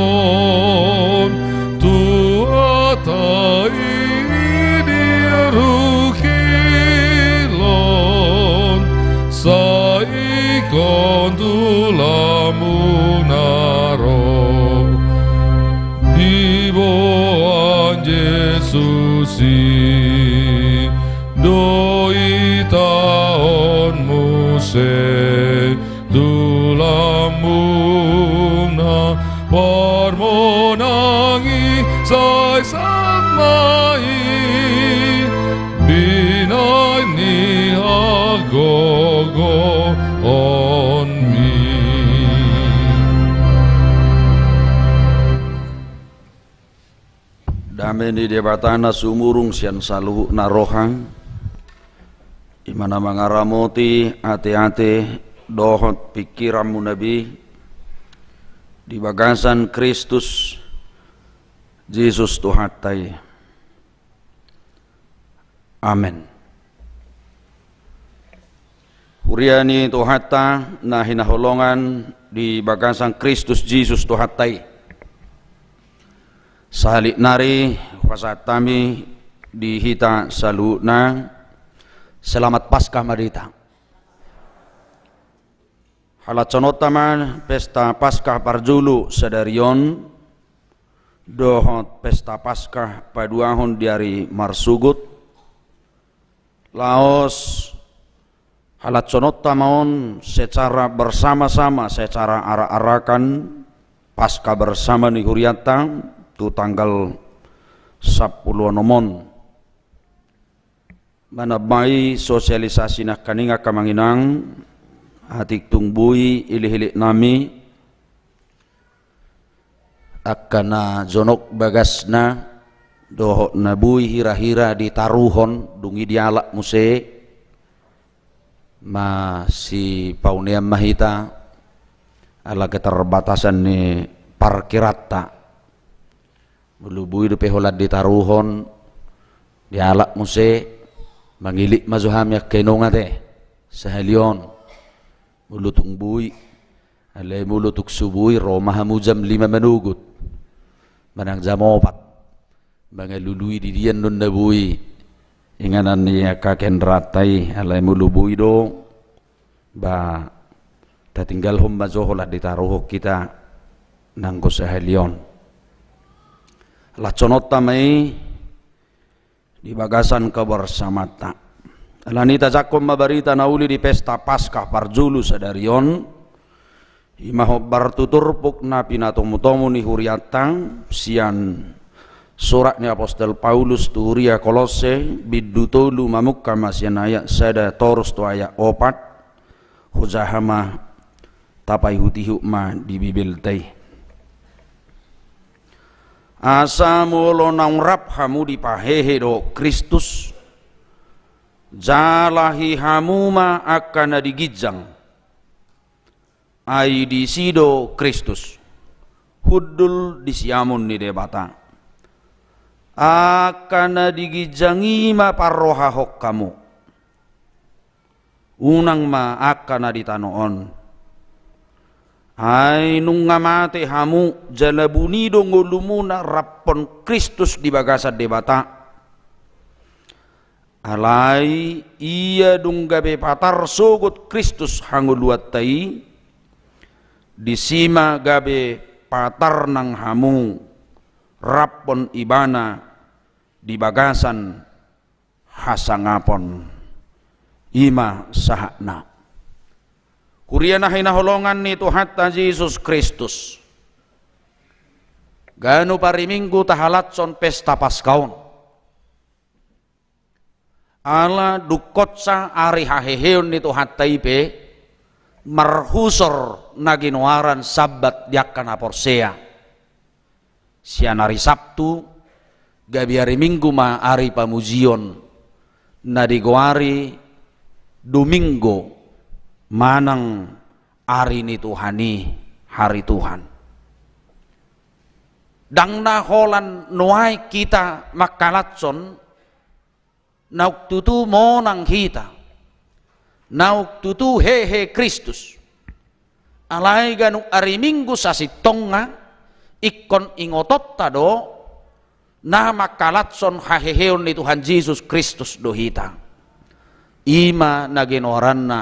Tuhanta i di ruhilon, sai ingkon tulanmuna ro. Diboan Jesus i do itaon muse tulanmuna, parmonang i sai sahat ma i, binahen ni hagogoonmi. Dame ni Debata na sumurung sian saluhutna roha, i ma na mangaramoti ateate dohot pingkiranmuna be di bagasan Kristus Jesus Tuhanta i. Amen. Huria ni Tuhanta na hinaholongan di bagasan Kristus Jesus Tuhanta i. Sahali nari hupasahat hami di hita saluhutna, selamat Paskah ma di hita. Halashononta ma pesta Paskah parjolo sadari on, dohot pesta Paskah paduahon di ari marsogot, laos halashononta ma on secara bersama-sama, secara arak-arakan, Paskah bersama ni hurianta tu tanggal sampulu onom on. Manambai sosialisasi nangkaning angka amang inang, atik tung boi ilehilehonnami, angka na jonok bagasna, dohot na boi hirahira ditaruhon, dung i dialap muse, masipaunehon ma hita, ala keterbatasan ni parkiranta. Molo boi dope holan ditaruhon, dialap muse, mangilit ma jo hami angka inong ate, sahali on. Molo tung boi, alai molo tung so boi, ro ma hamu jam lima manogot. Manang jam opat. Mangalului di dia annon na boi. Inganan ni angka kendaraan i, alai molo boi do, ba tatinggalhon ma jo holan ditaruhon hita nanggo sahali on. Halashononta ma i di bagasan kebersamaanta. Alani i tajangkon ma barita na uli di pesta Paskah parjolo sadari on, i ma hombar tu turpuk na pinatomutomu ni hurianta sian surat ni apostel Paulus tu huria Kolosse, bindu tolu, mamungka ma sian ayat sada torus tu ayat opat. Hujaha ma, tapaihutihut ma di Bibelta i. Asa molo naung rap hamu dipahehe dohot Kristus, jalahi hamu ma angka na di ginjang. Ai disi do Kristus, hundul di siamun ni Debata. Angka na di ginjang i ma parrohahon hamu. Unang ma angka na di tano on. Ai nunga mate hamu, jala buni do ngolumuna raphon Kristus di bagasan Debata. Alai ia dung gabe patar sogot Kristus hangoluanta i, disi ma gabe patar nang hamu raphon Ibana di bagasan hasangapon. I ma sahatna. Huria na hinaholongan ni Tuhanta Jesus Kristus, ganup ari Minggu tahalashon pesta Paskah on. Ala dungkon sa ari haheheon ni Tuhanta i pe, marhusor na ginoaran Sabbat di angka na porsea. Sian ari Sabtu, gabe ari Minggu ma ari pamujion, na digoari Domingo, manang ari ni Tuhan i, hari Tuhan. Ndang na holan nuaeng hita mangkalashon, naung tutu monang hita, naung tutu hehe Kristus. Alai ganup ari Minggu sasintongna ingkon ingotonta do na mangkalashon haheheon ni Tuhan Jesus Kristus do hita. I ma na ginoaranna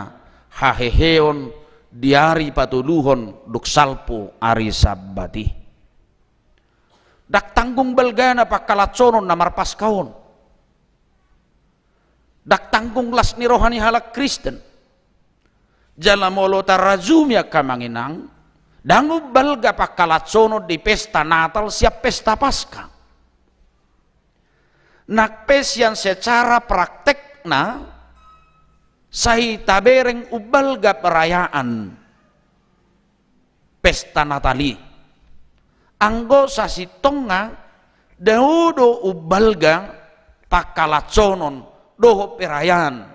haheheon di ari patoluhon dung salpu ari Sabbat i. Ndang tanggung balgana pangkalashonon na marpaska on. Ndang tanggung las ni roha ni halak Kristen. Jala molo tarajumi angka amang inang, ndang umbalga pangkalashonon di pesta Natal sian pesta Paska. Nang pe sian secara praktekna, sai tabereng umbalga perayaan pesta Natal i. Anggo sasintongna, dao do umbalga pangkalashonon dohot perayaan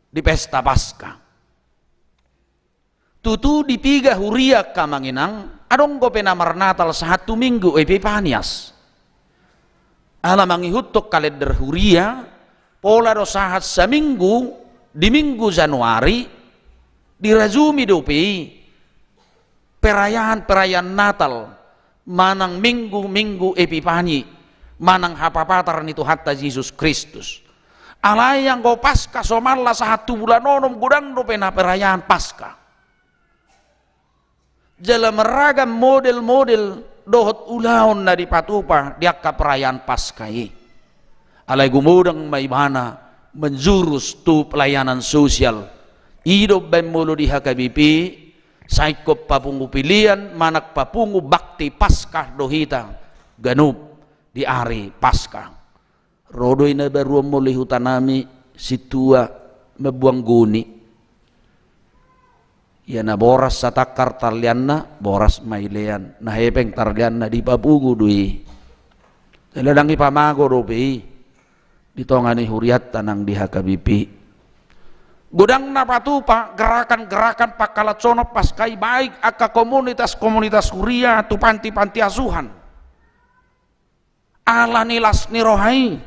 di pesta Paska. Tutu di piga huria angka amang inang, adong dope na marnatal sahat tu Minggu Epipanias. Ala mangihuthon kalender huria, pola do sahat saminggu di Minggu Januari, dirajumi dope i perayaan-perayaan Natal, manang Minggu-Minggu Epipani, manang hapapatar ni Tuhanta Jesus Kristus. Alai anggo Paska somalna sahat tu bulan onom godang dope na perayaan Paska. Jala marragam model-model dohot ulaon na dipatupa di angka perayaan Paska i. Alai gumodang ma ibana menjurus tu pelayanan sosial. I do umbaen molo di H K B P, sai ingkon papungu pilian manang papungu bakti Paska do hita ganup di ari Paska. Ro do i na baru on molo i hutanami, sintua mambuang goni. Ia na boras satangkar tarlianna, boras ma ilean, na hepeng tarlianna dipapungu do i. Jala ndang ipamago dope i di tonga ni hurianta nang di H K B P. Godang na patupa gerakan-gerakan pangkalashonon Paska i, baik angka komunitas-komunitas huria tu panti-panti asuhan. Ala ni las ni roha i,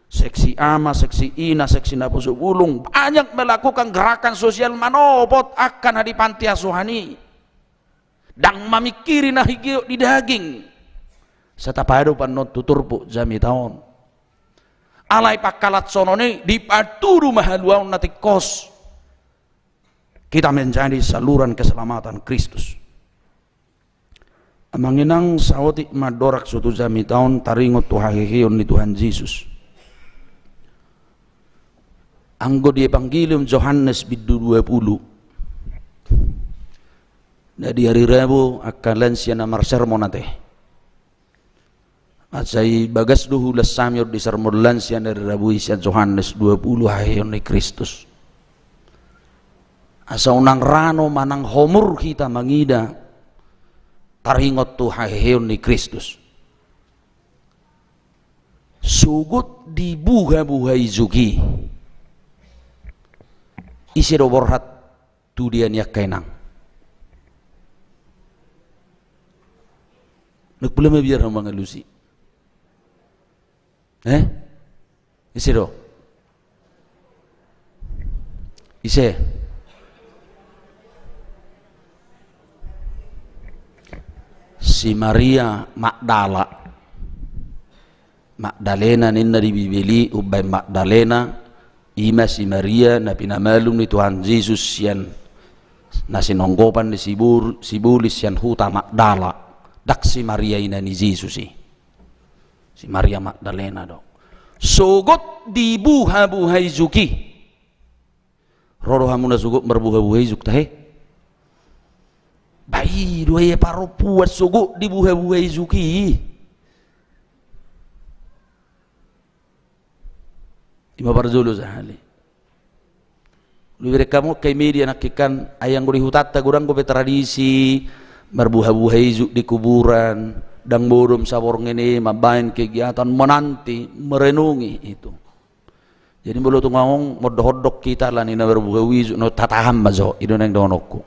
seksi ama, seksi ina, seksi naposo bulung, banyak melakukan gerakan sosial manopot angka na di panti asuhan i. Ndang mamingkiri na higeot di daging. Sai tapadopan on tu turpuk jamita on. Alai pangkalashonon i dipatudu ma haluaon na tingkos. Kita menjadi saluran keselamatan Kristus. Amang inang, saotik ma andorang so tu jamita on taringot tu haheheon ni Tuhan Jesus. Anggo di Evangelium Johannes bindu dua pulu, na di ari Rabu angka lansia na marsermon ate. Asa i bagas do huulas hami on di sermon lansia na di Rabu i sian Johannes dua pulu, haheheon ni Kristus. Asa unang rano manang homur hita mangida taringot tu haheheon ni Kristus. Sogot dibuha-buha ijuk i, ise do borhat tu dia ni angka inang? Nang pula mabiar hamu mangalusi. Eh? Ise do? Ise? Si Maria Magdala. Magdalena ninna di Bibel i, umbaen Magdalena, i ma si Maria na pinamalum ni Tuhan Jesus sian na sinonggopan ni sibur-, sibolis sian huta Magdala. Ndang si Maria ina ni Jesus i. Si Maria Magdalena do. Sogot dibuha-buha ijuk i. Ro do hamu na sogot marbuha-buha ijuk tahe? Ba i do ia parompuan sogot dibuha-buha ijuk i. I ma parjolo sahali. Dibereng hamu angka i media nangkin kan, ai anggo di hutanta godang dope tradisi marbuha-buha ijuk di kuburan, ndang modom saborngin i mambaen kegiatan menanti, merenungi itu. Jadi molo tung adong mondok-ondok hita ala ni na marbuha-buha ijuk, na tatahan ma jo, i do naeng dohononku.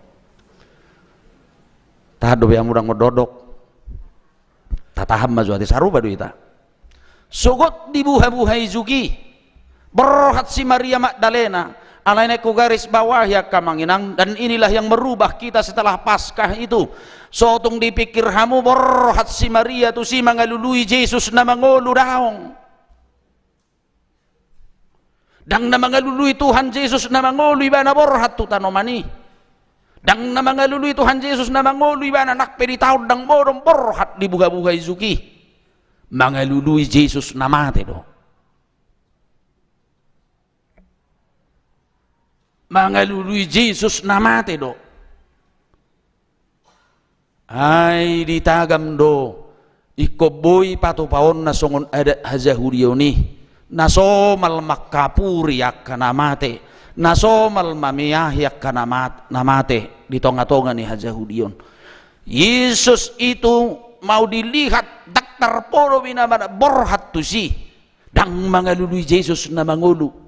Tahan dope hamu ndang mondok-ondok? Tatahan ma jo ate, sarupa do hita. Sogot dibuha-buha ijuk i, borhat si Maria Magdalena, Alai na ingkon hugarisbawahi angka amang inang, dan inilah yang merubah kita setelah Paskah itu. So tung dipikir hamu borhat si Maria tusi mangalului Jesus na mangolu? Daong. Ndang na mangalului Tuhan Jesus na mangolu ibana borhat tu tanoman i. Ndang na mangalului Tuhan Jesus na mangolu ibana nang pe di taon ndang modom borhat di buhabuha ijuk i. Mangalului Jesus na mate do. Mangalului Jesus na mate do. Ai ditagam do, ingkon boi patupaonna songon adat hajahudion i, na somal mangkapuri angka na mate, na somal mameahi angka na mat-, na mate di tongatonga ni hajahudion. Yesus itu mau dilihat, ndang tarpodom ibana borhat tusi, ndang mangalului Jesus na mangolu.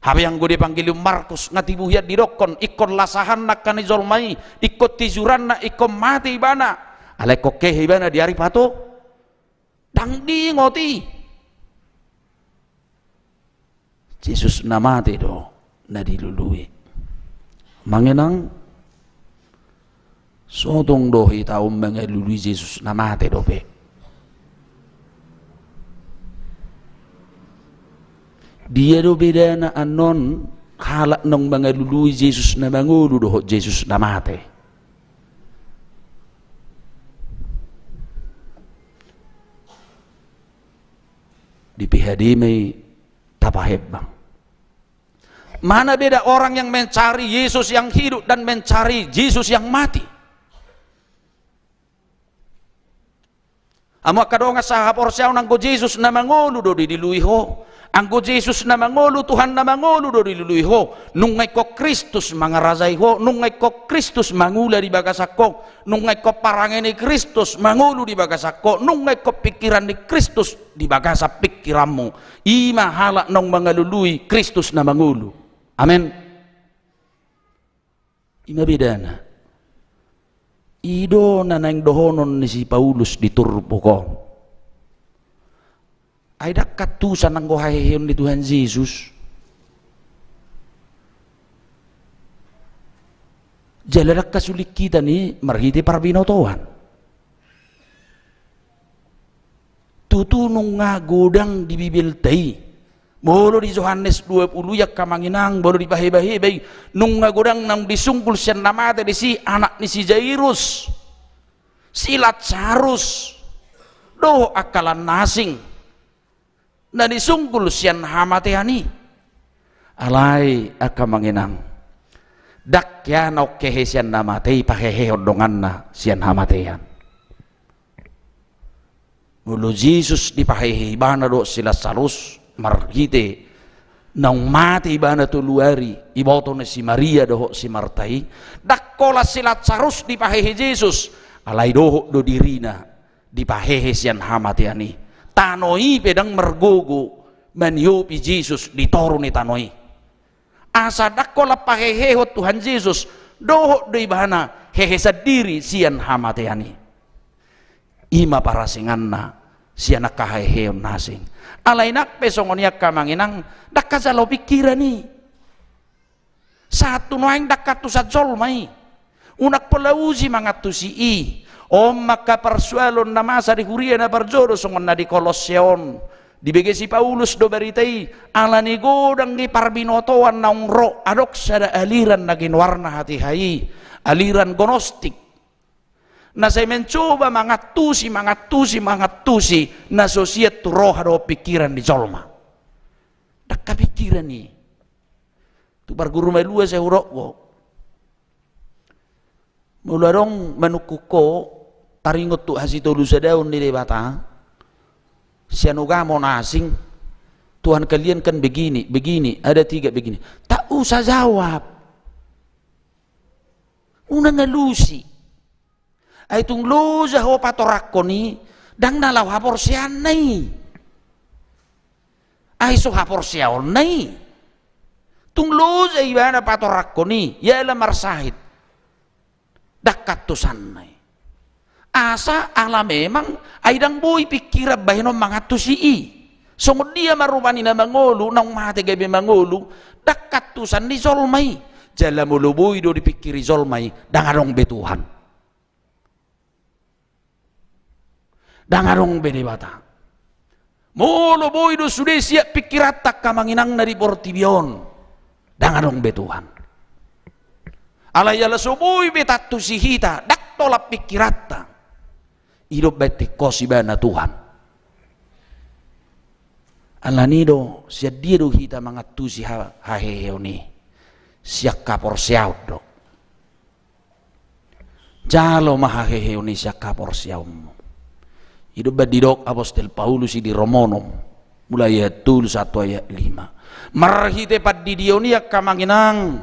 Hape anggo di Evangelium Markus nga tibu hian didokkon, ingkon lasahanna angka na jolma i, ingkon tijuranna, ingkon mate ibana. Alai ingkon hehe ibana di ari pato? Ndang diingot i. Jesus na mate do na dilului. Amang inang, so tung do hita on mangalului Jesus na mate dope. Dia do bedana annon halak naung mangalului Jesus na mangolu dohot Jesus na mate? Di P H D ma i tapahembang. Mana beda orang yang mencari Yesus yang hidup dan mencari Yesus yang mati? Hamu angka dongan sahaporseaon, anggo Jesus na mangolu do dilului ho. Anggo Jesus na mangolu, Tuhan na mangolu do dilului ho. Nunga ingkon Kristus mangarajai ho, nunga ingkon Kristus mangula di bagasan ho. Nunga ingkon parange ni Kristus mangolu di bagasan ho, nunga ingkon pingkiran ni Kristus di bagasan pingkiranmu. I ma halak naung mangalului Kristus na mangolu. Amen. I ma bedana. I do na naeng dohonon ni si Paulus di turpuk on. Ai ndang kantusan anggo haheheon ni Tuhan Jesus. Jala ndang hasulit hita ni marhite parbinotoan. Tutu nunga godang di Bibelta i. Molo di Johannes dua puluh i angka amang inang, molo dipahebaheba i, nunga godang naung disunggul sian na mate disi anak ni si Jairus, si Lasarus, dohot angka lan na asing na disunggul sian hamatean i. Alai angka amang inang, ndang hea naung hehe sian na mate i pahehehon donganna sian hamatean. Molo Jesus dipahehe ibana dohot si Lasarus marhite naung mate ibana tolu ari, iboto ni si Maria dohot si Marta i, ndang holan si Lasarus dipahehe Jesus, alai dohot do dirina dipahehe sian hamatean i. Tano i pe ndang margogo maniopi Jesus di toru ni tano i. Asa ndang holan pahehehon Tuhan Jesus, dohot do ibana hehe sandiri sian hamatean i. I ma parasinganna sian angka haheheon na asing. Alai nang pe songon i angka amang inang, ndang hajalo pingkiran i. Sahat tu nuaeng ndang hantusan jolma i. Unang pola uji mangantusi i. On ma angka parsoalon na masa di huria na parjolo songon na di Kolosse on. Dibege si Paulus do barita i, ala ni godang ni parbinotoan naung ro adong sada aliran na ginoarna hatiha i, aliran gnostik. Na sai mencoba mangantusi, mangantusi, mangantusi na so sian tu roha dohot pingkiran ni jolma. Ndang hapingkiran i. Tu parguru malua sai hudok ho. Molo adong manungkun ho taringot tu hasitolusadaon ni Debata sian ugamo na asing, Tuhan kalian kan begini, begini, ada tiga begini. Tak usah jawab. Unang alusi. Ai tung loja ho patorangkon i, ndang na laho haporseaonna i. Ai so haporseaonna i. Tung loja ibana patorangkon i, jala marsahit. Ndang hantusanna i. Asa ala memang, ai ndang boi pingkiran bahenon mangantusi i. Songon dia ma rupani na mangolu, naung mate gabe mangolu, ndang antusan ni jolma i. Jala molo boi do dipingkiri jolma i, ndang adong be Tuhan. Ndang adong be Debata. Molo boi do sude sian pingkiranta angka amang inang na di portibi on, ndang adong be Tuhan. Alai ala so boi be taantusi hita, ndang tolap pingkiranta, i do umbahen tingkos ibana Tuhan. Alani do, sian dia do hita mangantusi ha-, haheheon i? Sian haporseaon do. Jalo ma haheheon i sian haporseaonmu. I do umbahen didok apostel Paulus i di Romanom, mulai ayat tolu sahat tu ayat lima. Marhite pandidion i angka amang inang,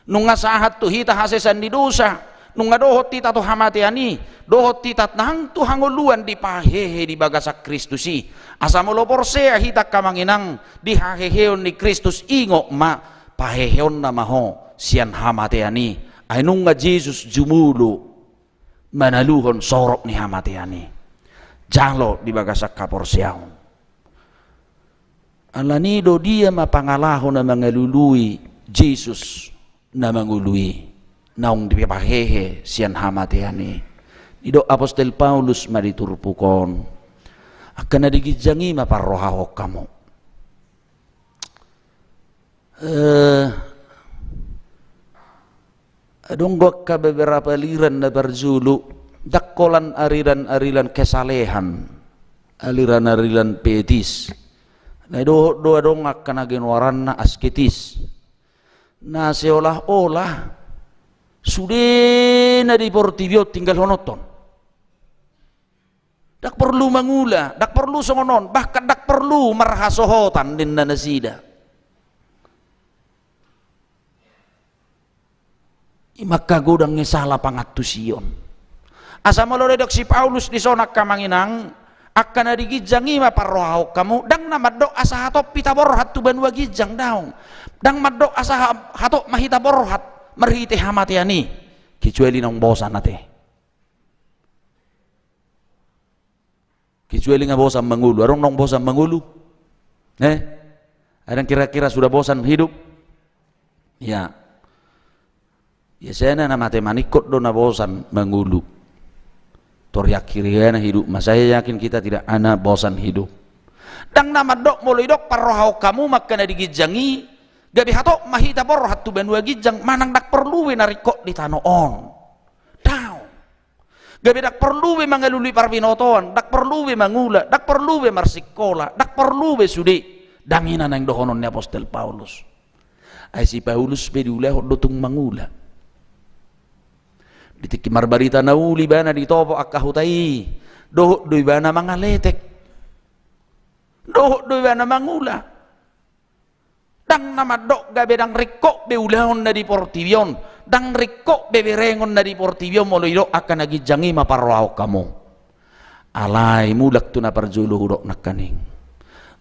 nunga sahat tu hita hasesan ni dosa, nunga dohot hita tu hamatean i, dohot hita nang tu hangoluan dipahehe di bagasan Kristus i. Asa molo porsea hita angka amang inang di haheheon ni Kristus, ingot ma, paheheonna ma ho sian hamatean i. Ai nunga Jesus jumolo manaluhon sorop ni hamatean i. Jalo di bagasan haporseaon. Alani do, dia ma pangalaho na mangalului Jesus na mangolu i, naung dipahehe sian hamatean i? Didok apostel Paulus ma di turpuk on, angka na di ginjang i ma parrohahon hamu. Eh, adong do angka beberapa aliran na parjolo, ndang holan aliran-aliran kesalehan, aliran-aliran pietis. Na dohot do adong angka na ginoaranna asketis, na seolah-olah sude na di portibi on tinggalhononhon. Ndang porlu mangula, ndang porlu songon on, bahkan ndang porlu marhasohotan, ninna nasida. I ma angka godang ni sala pangantusion. Asa molo didok si Paulus dison angka amang inang, angka na di ginjang i ma parrohahon hamu, ndang na mandok asa hatop hita borhat tu banua ginjang, daong. Ndang mandok asa ha-, hatop ma hita borhat marhite hamatean i, kecuali naung bosan ate. Kecuali nga bosan mangolu. Adong naung bosan mangolu? Eh? Adong kira-kira sudah bosan hidup? Ya. Biasana na mate maningkot do na bosan mangolu. Tor akhirna hidup ma. Saya yakin kita tidak ana bosan hidup. Ndang na mandok molo didok parrohahon hamu ma angka na di ginjang i, gabe hatop ma hita borhat tu banua ginjang, manang ndang porlu be na ringkot di tano on. Daong. Gabe ndang porlu be mangalului parbinotoan, ndang porlu be mangula, ndang porlu be marsikola, ndang porlu be sude. Ndang i na naeng dohonon ni apostel Paulus. Ai si Paulus pe diulahon do tung mangula. Di tingki marbarita na uli ibana ditopot angka huta i, dohot do ibana mangaletek. Dohot do ibana mangula. Ndang na mandok gabe ndang ringkot be ulaon na di portibi on, ndang ringkot be berengon na di portibi on, molo didok angka na ginjang i ma parrohahon hamu. Alai mulak tu na parjolo hudok nangkaning.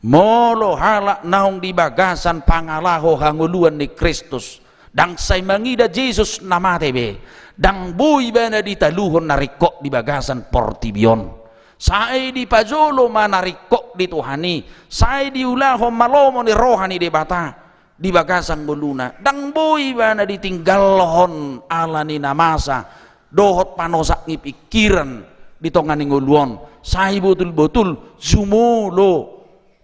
Molo halak naung di bagasan pangalaho hangoluan ni Kristus, ndang sai mangida Jesus na mate be, ndang boi ibana ditaluhon na ringkot di bagasan portibi on. Sai dipajolo ma na ringkot di Tuhan i, sai diulahon ma lomo ni roha ni Debata di bagasan ngoluna. Ndang boi ibana ditinggalhon ala ni na masa dohot panosak ni pingkiran di tonga ni ngolu on. Sai botul-botul jumolo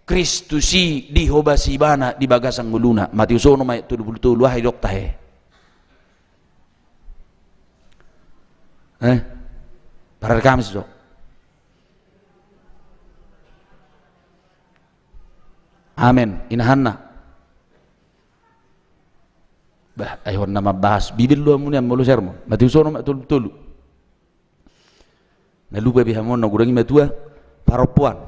Kristus i dihobasi ibana di bagasan ngoluna. Matius onom ayat tolu pulu tolu, aha didok tahe? Eh? Parari Kamis do. Amen. Inahanna. Bah, ai hon na mambahas Bibel do hamu nian molo sermon. Matius onom ayat tolu pulu tolu. Na lupa be hamu on, na godang i matua parompuan.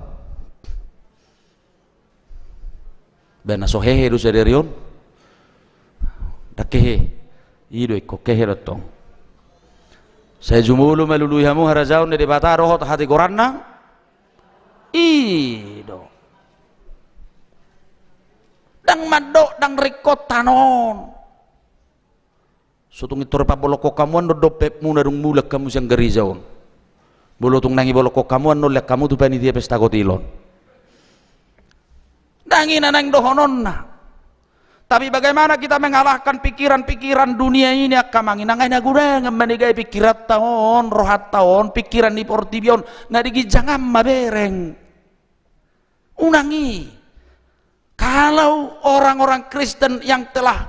Ba na so hehe do sadari on? Ndang hehe. I do ingkon hehe do tong. Sai jumolo malului hamu harajaon ni Debata dohot hatigoranna. I do. Ndang mandok ndang ringkot tano on. So tung pintor pabolongkon hamu annon dompetmuna dung mulak hamu sian gareja on. Molo tung naeng ibolongkon hamu annon, lean hamu tu panitia pesta kotil on. Ndang i na naeng dohononna. Tapi bagaimana kita mengalahkan pikiran-pikiran dunia ini, angka amang inang? Ai na godang manigai pikiranta on, rohanta on, pikiran ni portibi on, na di ginjang an ma bereng. Unang i. Kalau orang-orang Kristen yang telah,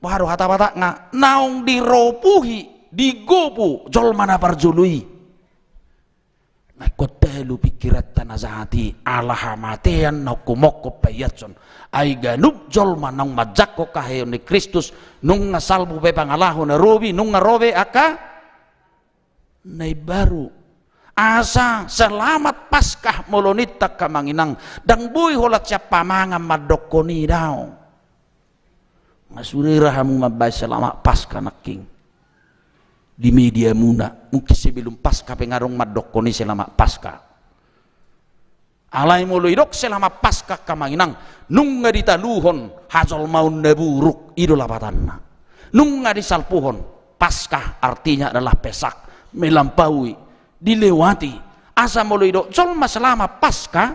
waduh, hata Batak nga, naung diropuhi, digopu jolma na parjolo i. Nga ingkon talu pikiranta na jahat i, ala hamatean na hohom-hohom paiashon. Ai ganup jolma naung manjangkon haheheon ni Kristus, nunga salpu pe pangalaho na robi, nunga ro be angka na imbaru. Asa selamat Paskah molo ninta, angka amang inang, ndang boi holan sian pamangan mandokkon i, daong. Nga sude ra hamu mambaen selamat Paskah nangkin di mediamuna. Mungkin sebelum Paskah pe nga adong mandokkon i selamat Paskah. Alai molo didok selamat Paskah, angka amang inang, nunga ditaluhon hajolmaon na buruk, i do lapatanna. Nunga disalpuhon, Paskah artinya adalah Pesach, melampaui, dilewati. Asa molo didok jolma selamat Paskah,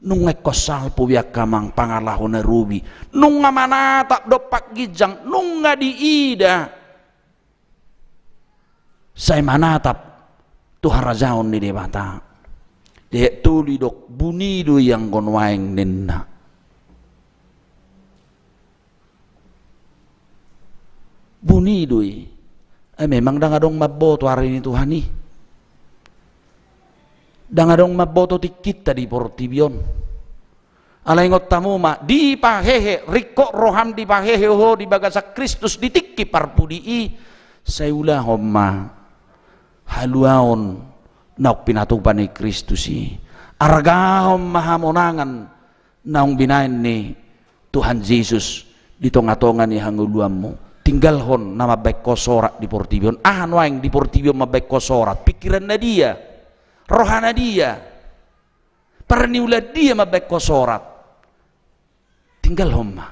nunga ingkon salpu be, angka amang, pangalaho na robi. Nunga manatap dompak ginjang, nunga diida. Sai manatap tu harajaon ni Debata. Di ayat tolu didok, buni do i anggo nuaeng ninna. Buni do i. Ai memang ndang adong mamboto ari ni Tuhan i. Ndang adong mamboto tingkinta di portibi on. Alai ingot hamu ma, dipahehe, ringkot roham dipahehe ho di bagasan Kristus di tingki parpudi i, sai ulahon ma haluaon naung pinatupa ni Kristus i. Argahon ma hamonangan naung binaen ni Tuhan Jesus di tonga-tonga ni hangoluanmu. Tinggalhon na mambaen ho sorat di portibi on. Aha nuaeng di portibi on mambaen ho sorat? Pikiran na dia? Roha na dia? Parniulan dia mambaen ho sorat? Tinggalhon ma.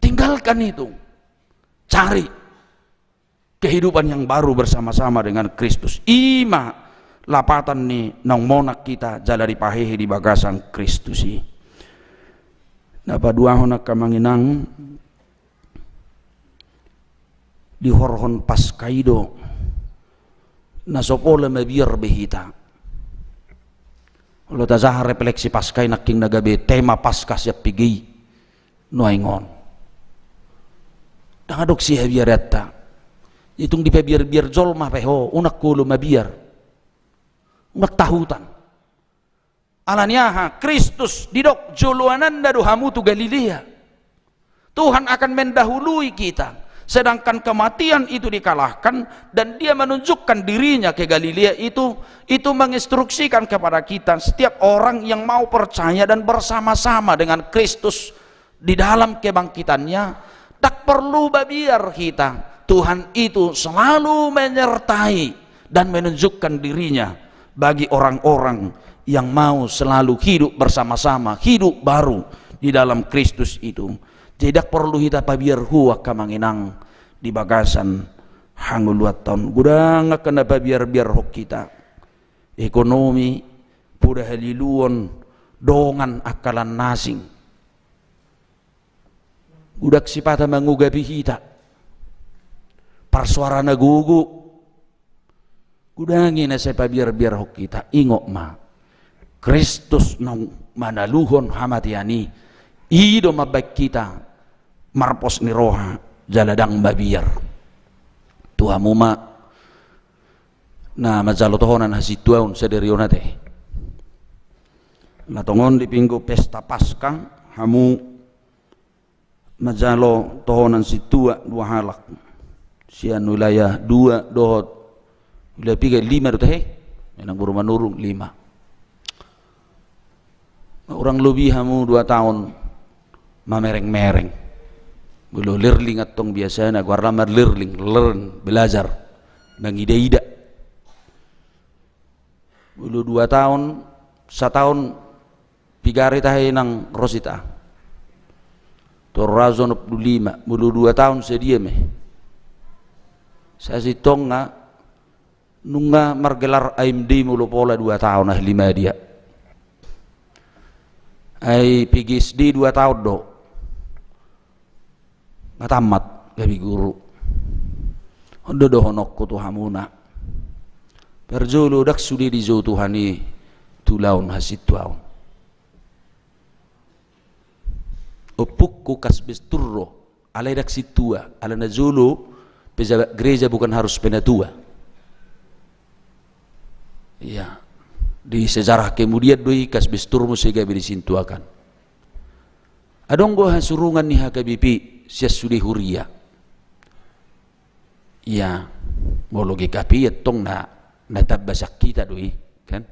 Tinggalkan itu. Cari kehidupan yang baru bersama-sama dengan Kristus. I ma lapatan ni naung monang hita jala dipahehe di bagasan Kristus i. Na paduahon, angka amang inang, dihorhon Paskah i do na so pola mabiar be hita. Olo tajaha refleksi Paskah i nangkin na gabe tema Paskah sian piga i nuaeng on. Ndang adong sihabiaranta. Itung dipabiar-biar jolma pe ho, unang ho olo mabiar. Unang tahutan. Ala ni aha? Kristus didok joloananna do hamu tu Galilea. Tuhan akan mendahului kita. Sedangkan kematian itu dikalahkan dan dia menunjukkan dirinya ke Galilea itu, itu menginstruksikan kepada kita, setiap orang yang mau percaya dan bersama-sama dengan Kristus di dalam kebangkitannya, tak perlu babiar kita. Tuhan itu selalu menyertai dan menunjukkan dirinya bagi orang-orang yang mau selalu hidup bersama-sama, hidup baru di dalam Kristus itu. Jadi, ndang porlu hita pabiar ho, angka amang inang, di bagasan hangoluanta on. Godang angka na pabiar-biarhon hita. Ekonomi, poda haliluon, dongan, angka lan na asing. Godang sipata mangugapi hita. Parsoara na gogo. Godang i na sai pabiar-biarhon hita. Ingot ma, Kristus naung manaluhon hamatean i, i do mambaen hita marpos ni roha jala ndang mabiar. Tu hamu ma na manjalo tohonan hasintuaon sadari on ate. Na tongon di pinggu pesta Paskah hamu manjalo tohonan sintua dua halak. Sian wilayah dua dohot wilayah piga, lima do tahe. Menang boru Manurung, lima. Kurang lobi hamu dua taon mamereng-mereng. Molo learning antong biasana, goarna ma learning, learn, belajar. Mangida-ida. Molo dua taon, sataon, piga ari tahe nang ro hita. Tolu ratus onom pulu lima, molo dua taon sadia ma i. Sasintongna nunga margelar A M D molo pola dua taon, ahli media. Ai P G S D dua taon do. Nga tamat gabe guru. On do dohononku tu hamuna. Parjolo ndang sude dijou Tuhan i tu ulaon hasintuaon. Ompungku kasbestur do, alai ndang sintua, ala najolo pejabat gereja bukan harus penatua. Iya. Di sejarah kemudian do i kasbestur muse gabe disintuakan. Adong do hasurungan ni H K B P sian sude huria. Iya, molo G K P I antong na, na tamba sian hita do i, kan?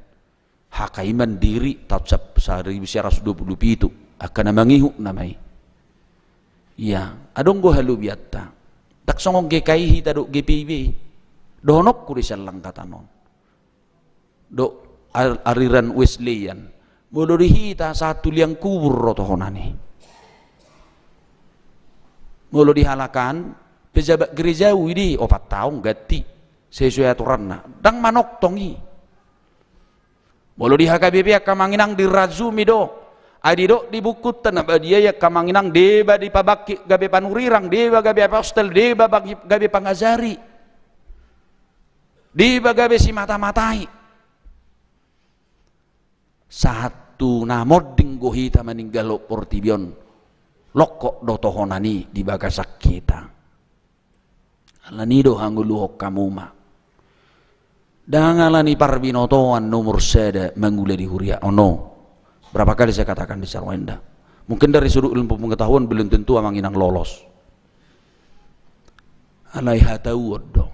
H K I mandiri taon sa-, saribu sia ratus dua pulu pitu, angka na mangihut nama i. Iya, adong do halobianta. Ndang songon G K I hita dohot G P I be. Dohononku di sian langkatan on. Dohot al-, aliran Wesleyan. Molo di hita sahat tu liang kubur do tohonan i. Molo di halak an, pejabat gerejawi do i, opat taon ganti. Sesuai aturanna. Ndang manongtong i. Molo di H K B P angka amang inang dirajumi do. Ai didok di buku na badia i angka amang inang deba dipabangkit gabe panurirang, deba gabe apostel, deba bangkit gabe pangajari. Deba gabe simatamatai. Sahat tu na monding do hita maninggalhon portibi on, longkot do tohonan i di bagasan hita. Alani do hangoluhon hamu ma. Ndang alani parbinotoan nomor sada mangula di huria on. Berapa kali saya katakan di Sarwa Indah. Mungkin dari sudut ilmu pengetahuan belum tentu amang inang lolos. Alai hatauon do.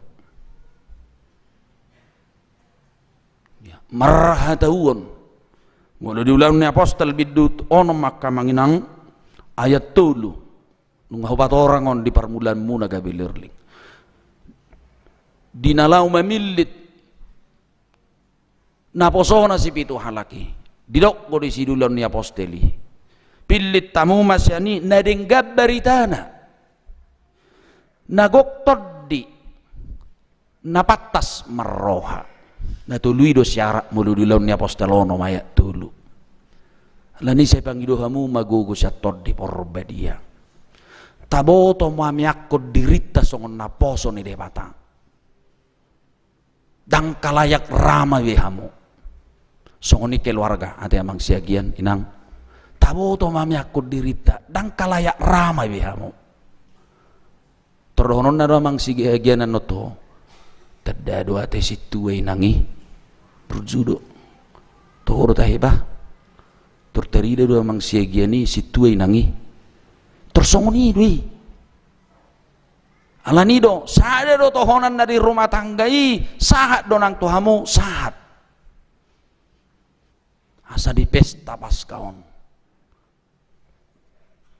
Ya, marhatauon. Molo di Ulaon ni Apostel bindu onom angka amang inang ayat tolu. Nunga hupatorang on di parmulaanmuna gabe lirling. Di na laho mamillit naposona sipitu halak i. Didok do disi di Ulaon ni Apostel i. Pillit hamu ma sian i na denggan baritana. Na gok tondi. Na pantas marroha. Na tolu i do syarat molo di Ulaon ni Apostel onom ayat tolu. Alani i sai pangido hamu ma gogo sian Tondi Porbadia. Taboto ma meakkon dirinta songon naposo ni Debata. Ndang halayak ra ma be hamu. Songon i keluarga, ate amang Siagian, inang. Taboto ma meakkon dirinta, ndang halayak ra ma be hamu. Tor dohononna do amang Siagian annon tu ho. Tanda do ate sintua inang i. Burju do. Toho do tahe bah. Tor tarida do amang Siagian i sintua inang i. Tor songon i do i. Alani do, sada do tohonanna di rumah tangga i, sahat do nang tu hamu, sahat. Asa di pesta Paskah on.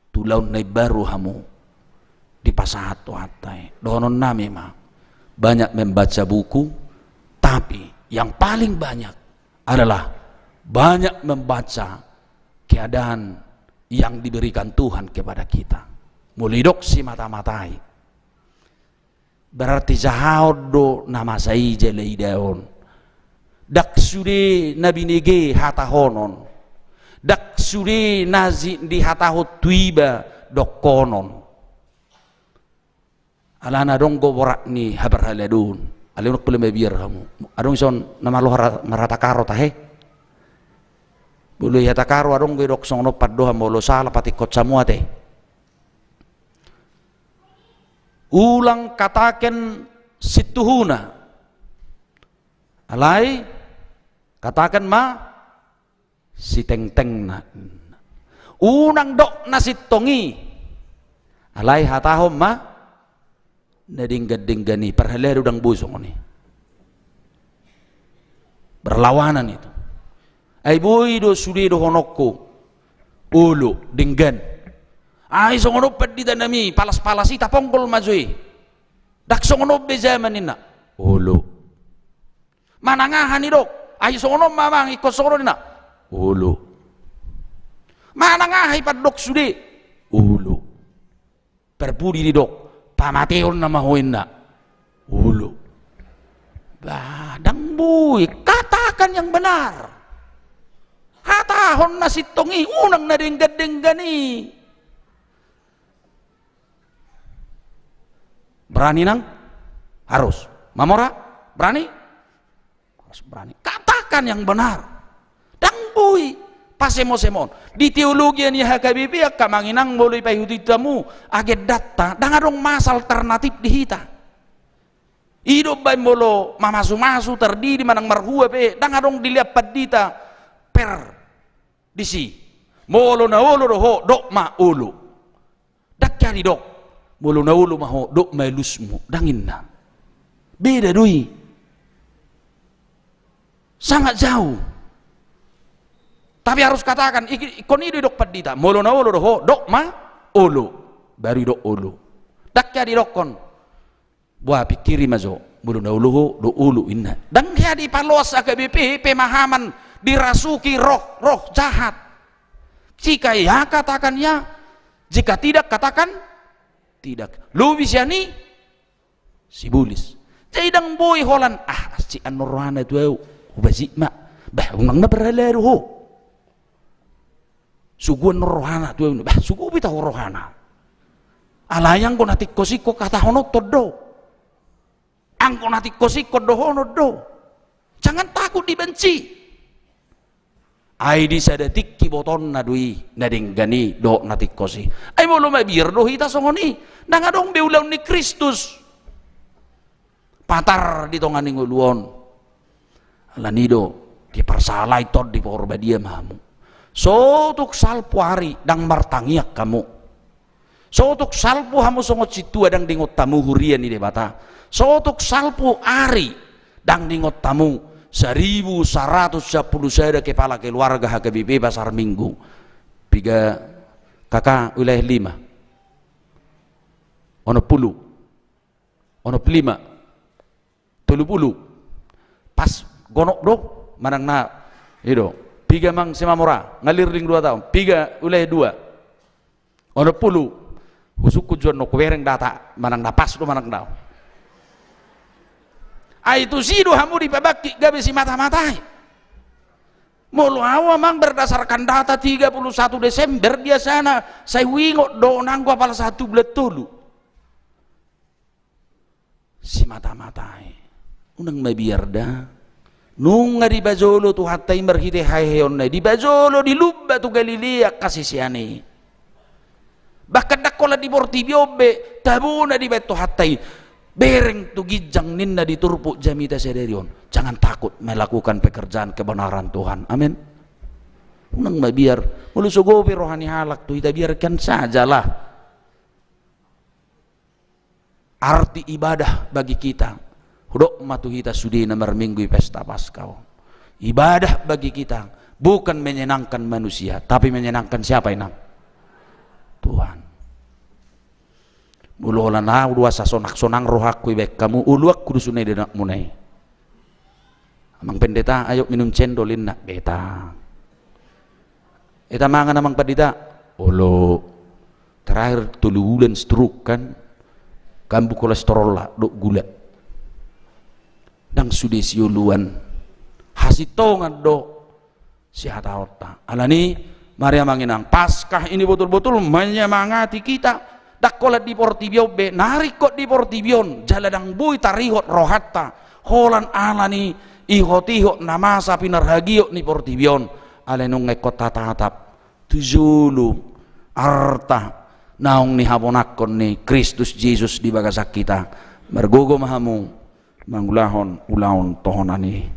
Tu ulaon na imbaru hamu, dipasahat Tuhanta i. Dohononnami ma, banyak membaca buku, tapi yang paling banyak adalah banyak membaca keadaan yang diberikan Tuhan kepada kita. Molo didok simatamatai. Berarti jahaon do na masa i jala idaon. Ndang sude na binege hatahonon. Ndang sude na dihatahon tu iba dohonon. Alana adong do borat ni haparhaladoon. Alai unang pola mabiar hamu. Adong dison na malo marhatakaro tahe. Molo i hatakaro adong do didok songon on pandohan molo sala patingkon samuat i. Ulang kataken sintuhuna. Alai kataken ma sitengtengna. Unang dok na sintong i. Alai hatahon ma na denggan-denggan i, parhalado ndang boi songon i. Berlawanan itu. Ai boi do sude dohononku. Olo, denggan. Ai songon on panditanami, palas-palas i taponggol ma jo i. Ndang songon on be jaman ninna. Olo. Manang aha nidok, ai songon on ma amang, ingkon songon on ninna. Olo. Manang aha i pandok sude. Olo. Parpudi didok, pamateonna ma ho ninna. Olo. Bah, ndang boi, katakan yang benar. Hata Ahon na sintong i, unang na denggan-denggan i. Berani nang? Harus. Mamora? Berani? Harus berani. Katakan yang benar. Ndang boi pasemo-semoon. Di teologia ni H K B P angka amang inang, molo dipaihut-ihut hamu, agendatta, ndang adong masa alternatif di hita. I do umbaen molo mamasu-masu, tardidi manang marhua pe, ndang adong dilehon pandita per disi. Molo na olo do ho, dok ma olo. Ndang hea didok, molo na olo ma ho, dok ma alusmu. Ndang ninna. Beda do i. Sangat jauh. Tapi harus katakan, i-, ingkon i do didok pandita, molo na olo do ho, dok ma olo. Baru didok olo. Ndang hea didokkon, boha, pingkiri ma jo, molo na olo ho, dok olo, ninna. Ndang hea dipaloas H K B P pemahaman dirasuki roh-roh jahat. Jika ya, katakan ya. Jika tidak, katakan tidak. Lobi sian i, sibolis. Jadi ndang boi holan, ah, asik annon rohana tu ahu, hubasik ma. Bah, unang na berhala do ho. Sugu annon rohana tu ahu, bah, sugu pe tau rohana. Alai anggo na tingkos ingkon hatahononhon do. Anggo na tingkos ingkon dohonon do. Jangan takut dibenci. Ai di sada tingki botonna do i, na denggan i dohot na tingkos i. Ai molo mabiar do hita songon i, ndang adong be ulaon ni Kristus. Patar di tonga ni ngolu on. Alani i do, diparsahalai Tondi Porbadia ma hamu. So tung salpu ari, ndang martangiang hamu. So tung salpu hamu songon sintua, ndang diingot hamu huria ni Debata. So tung salpu ari, ndang diingot hamu saribu saratus sampulu sada kepala keluarga H K B P Pasar Minggu. Piga K K wilayah lima. Onom pulu. Onom pulu lima. Tolu pulu. Pas gonop do, manang na, i do. Piga amang Simamora, Ngalirling dua taon. Piga wilayah dua. Onom pulu. Husungkun jo annon, hubereng data, manang na pas do, manang na. Ai tusi do hamu dipabangkit gabe simata-matai. Molo ahu amang berdasarkan data tiga puluh satu Desember biasana, sai huingot do nanggo apala sahat tu bulan tolu. Simata-matai. Unang mabiar da. Nunga dipajolo Tuhanta i marhite haheheonna i. Dipajolo, dilumba tu Galilea angka sisean i. Bahkan ndang holan di portibi on be, tabona dibaen Tuhanta i. Bereng tu ginjang ninna di turpuk jamita sadari on. Jangan takut melakukan pekerjaan kebenaran Tuhan. Amin. Unang mabiar. Molo so gogo be roha ni halak tu hita, biarkan sajalah. Arti ibadah bagi kita, hudok ma tu hita sude na marminggu i pesta Paskah on. Ibadah bagi kita bukan menyenangkan manusia, tapi menyenangkan siapa, inang? Tuhan. Molo holan ahu do asa sonang-sonang rohangku dibaen hamu, oloanku do sude di anakmuna i. Amang Pendeta, ayo minum cendol, inna. Betang. Eta mangan Amang Pandita, olo. Terakhir tolu bulan stroke kan, kambuh kolesterol dohot gula. Ndang sude sioloan. Hasintongan do sihataonta. Alani, mari amang inang, Paskah ini betul-betul menyemangati kita. Ndang holan di portibi on be, na ringkot di portibi on, jala ndang boi tarihot rohanta holan ala ni ihot-ihot na masa pinarhagiot ni portibi on. Alai nunga ingkon tatatap tu jolo arta naung nihaponakkon ni Kristus Jesus di bagasan hita. Margogo ma hamu mangulahon ulaon tohonan i.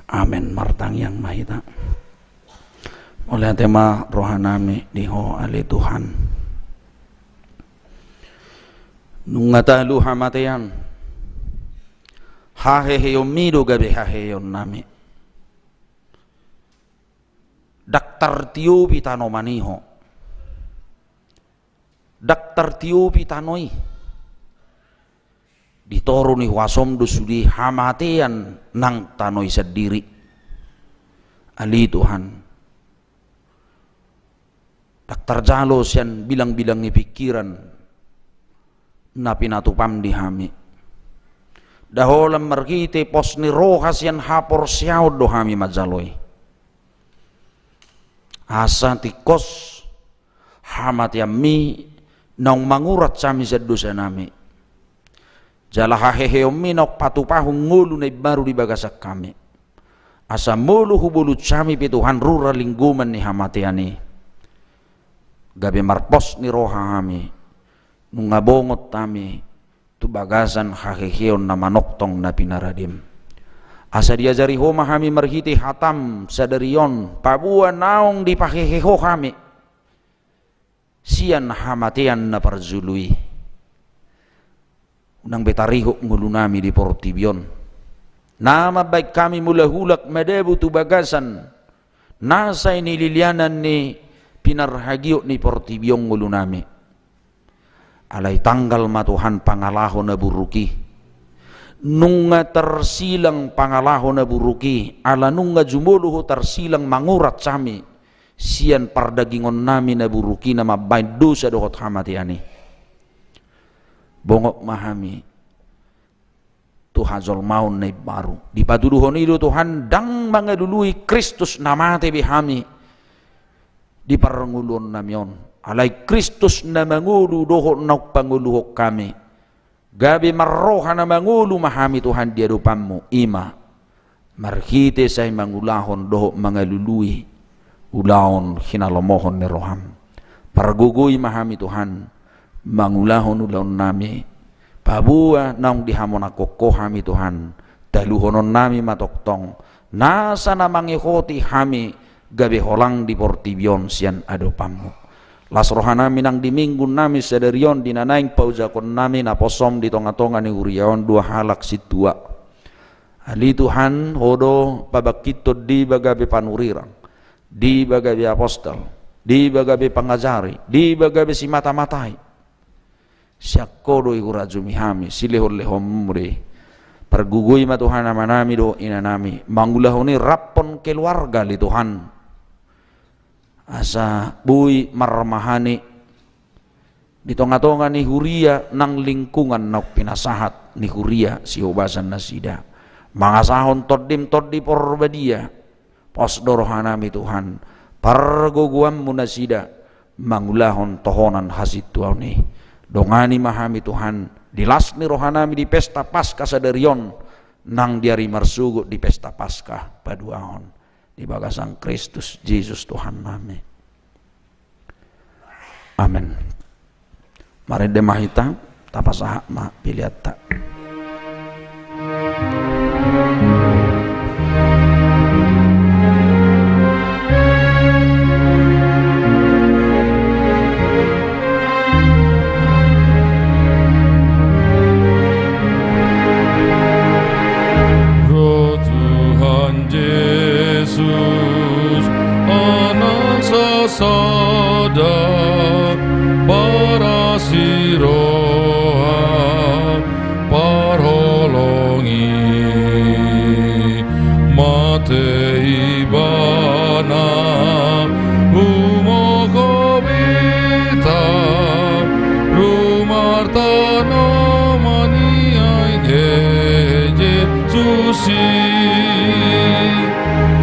Amen. Martangiang ma hita. Mauliate ma rohanami di Ho ale Tuhan. Nunga talu hamatean, haheheonmi do gabe haheheonnami. Ndang tartiopi tanoman i Ho. Ndang tartiopi tano i. Di toru ni huasom do sude hamatean nang tano i sandiri. Ale Tuhan, ndang tarjalo sian bilang-bilang ni pingkiran na pinatupam di hami. Nda holan marhite pos ni roha sian haporseaon do hami manjalo i. Asa tingkos hamateanmi naung mangurat hami sian dosanami, jala haheheonmi naung patupahon ngolu na imbaru di bagasan hami. Asa molo hubolut hami pe Tuhan rura linggoman ni hamatean i, gabe marpos ni roha hami, nunga bongot hami tu bagasan haheheon na manongtong na pinaradim. Asa diajari Ho ma hami marhite hataM sadari on, paboa naung dipahehe Ho hami sian hamatean na parjolo i. Unang be tarihot ngolunami di portibi on. Na mambahen hami mulak-ulak madabu tu bagasan na sai nililianan ni pinarhagiot ni portibi on ngolunami. Alai tanggal ma Tuhan pangalaho na buruk i. Nunga tarsilang pangalaho na buruk i, ala nunga jumolo Ho tarsilang mangurat hami sian pardagingonnami na buruk i na mambahen dosa dohot hamatean i. Bongot ma hami tu hajolmaon na imbaru. Dipatuduhon i do Tuhan, ndang mangalului Kristus na mate be hami di parngoluonnami on. Alai Kristus na mangolu dohot naung pangoluhon hami. Gabe marroha na mangolu ma hami Tuhan di adopanMu, i ma marhite sai mangulahon dohot mangalului ulaon hinalomohon ni rohaM. Pargogoi ma hami Tuhan, mangulahon ulaonnami, paboa naung dihamonangkon Ho hami Tuhan, taluhononnami ma tongtong nasa na mangihoti hami gabe holang di portibi on sian adopanMu. Las rohanami nang di minggunami sadari on di na naeng paujahonnami na posoM di tonga-tonga ni huria on dua halak sintua. Ale Tuhan, Ho do pabangkithon diba gabe panurirang, diba gabe apostel, diba gabe pangajari, diba gabe simata-matai. Sian Ho do i hurajumi hami, silehon-lehonMu do i. Pargogoi ma Tuhan amanami dohot inanami, mangulahon i raphon keluarga ale Tuhan. Asa boi marmahani di tonga-tonga ni huria nang lingkungan naung pinasahat ni huria sihobasan nasida. Mangasahon TondiM, Tondi Porbadia. Pos do rohanami Tuhan, pargogoanMu nasida mangulahon tohonan hasintuaon i. Dongani ma hami Tuhan, di las ni rohanami di pesta Paskah sadari on, nang di ari marsogot di pesta Paskah paduahon. Di bagasan Kristus Jesus Tuhannami. Amen. Marende ma hita, tapasahat ma peleanta. Ro Tuhan Jesus, Anak sasada, parasi roha, parholong i, mate Ibana, humokhop hita, rumartano ma nian i Jesus i.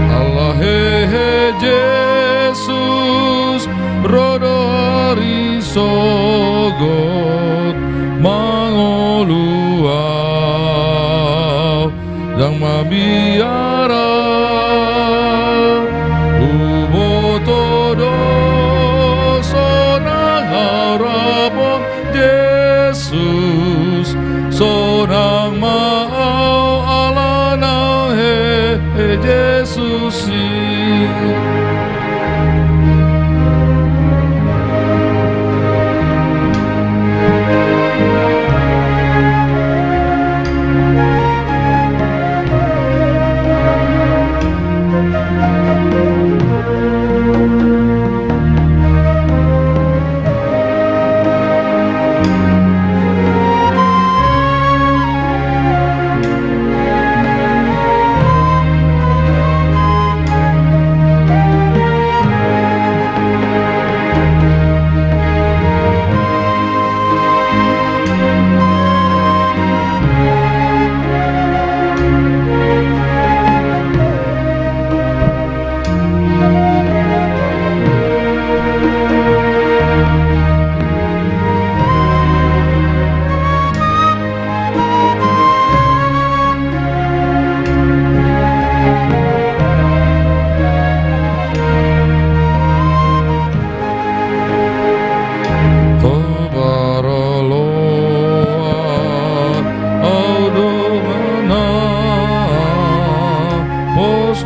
Ala hehe Jesus, ro do ari sogot mangolu au, ndang mabiar au, huboto do sonang au raphon Jesus, sonang ma au alana hehe Jesus i.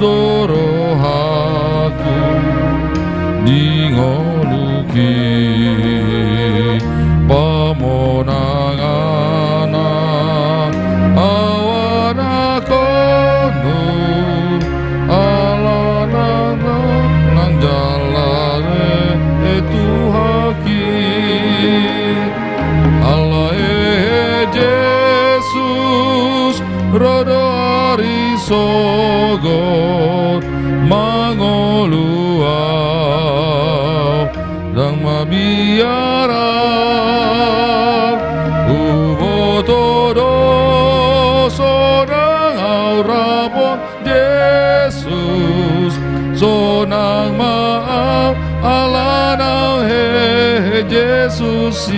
do rohangku di ngolungki, pamonangan ahu anakhonmu, ala nang, nang jala hehe Tuhanki. Ala hehe Jesus, ro do ari sogot mangolu ahu, ndang mabiar ahu huboto do sonang ahu rapot Jesus, sonang ma ahu ala nang hehe Jesus i.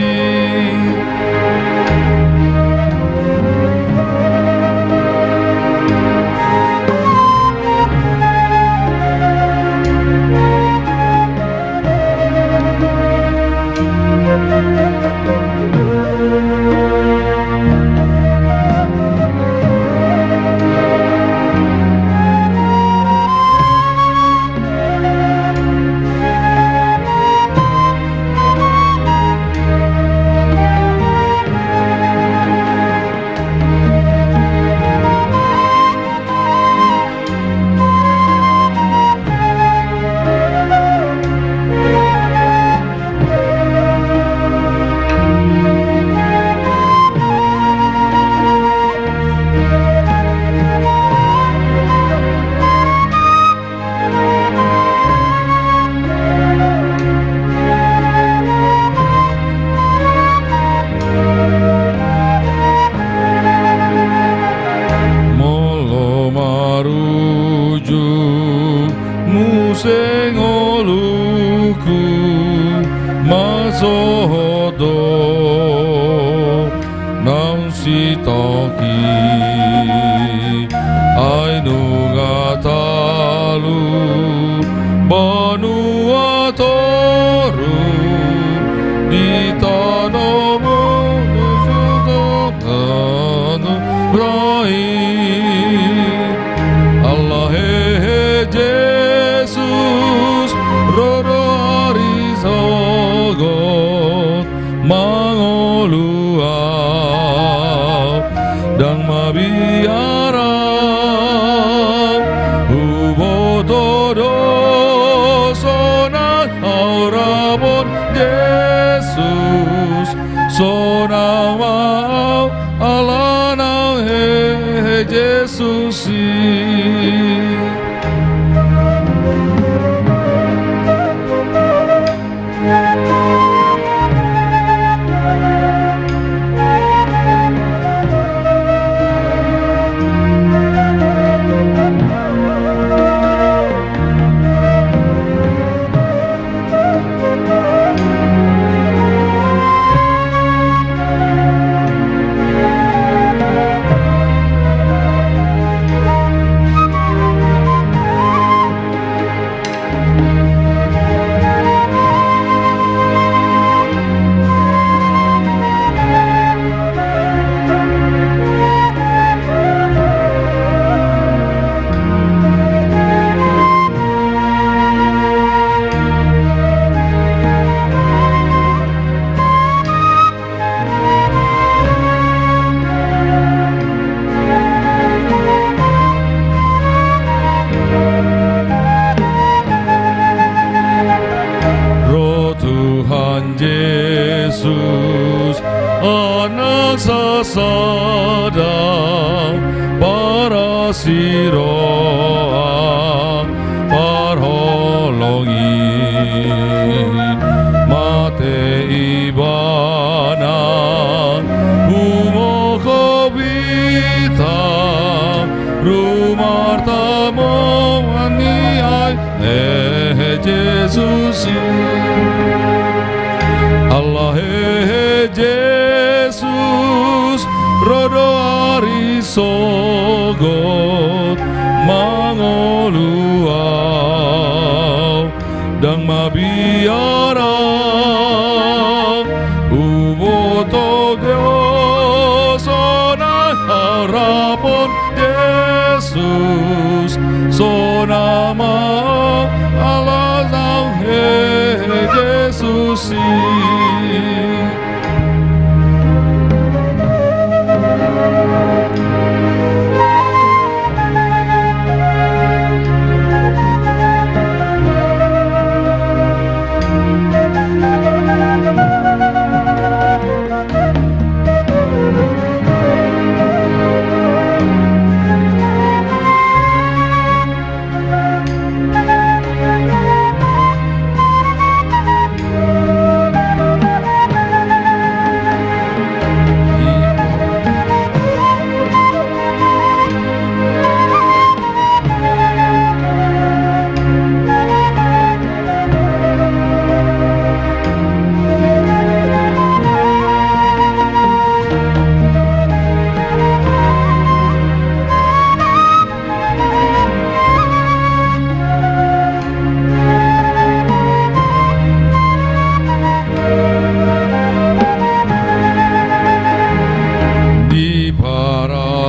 Molo marujung muse ngolungku, masohot do naung sitongkin, ai nunga talu banua toru di tanomu, tanu rai. Ala hehe Jesus, ro do ari sogot mangolu ahu, ndang mabiar ahu huboto do sonang ahu rapot Jesus, sonang ma ahu ala nang hehe Jesus i. Ro Tuhan Jesus, Anak sasada, parasi roha parholong i, mate Ibana humokhop hita, rumartamoan ni ai hehe Jesus i. Ala hehe Jesus, ro do ari sogot mangolu ahu, ndang mabiar ahu huboto do sonang ahu rapot Jesus, sonang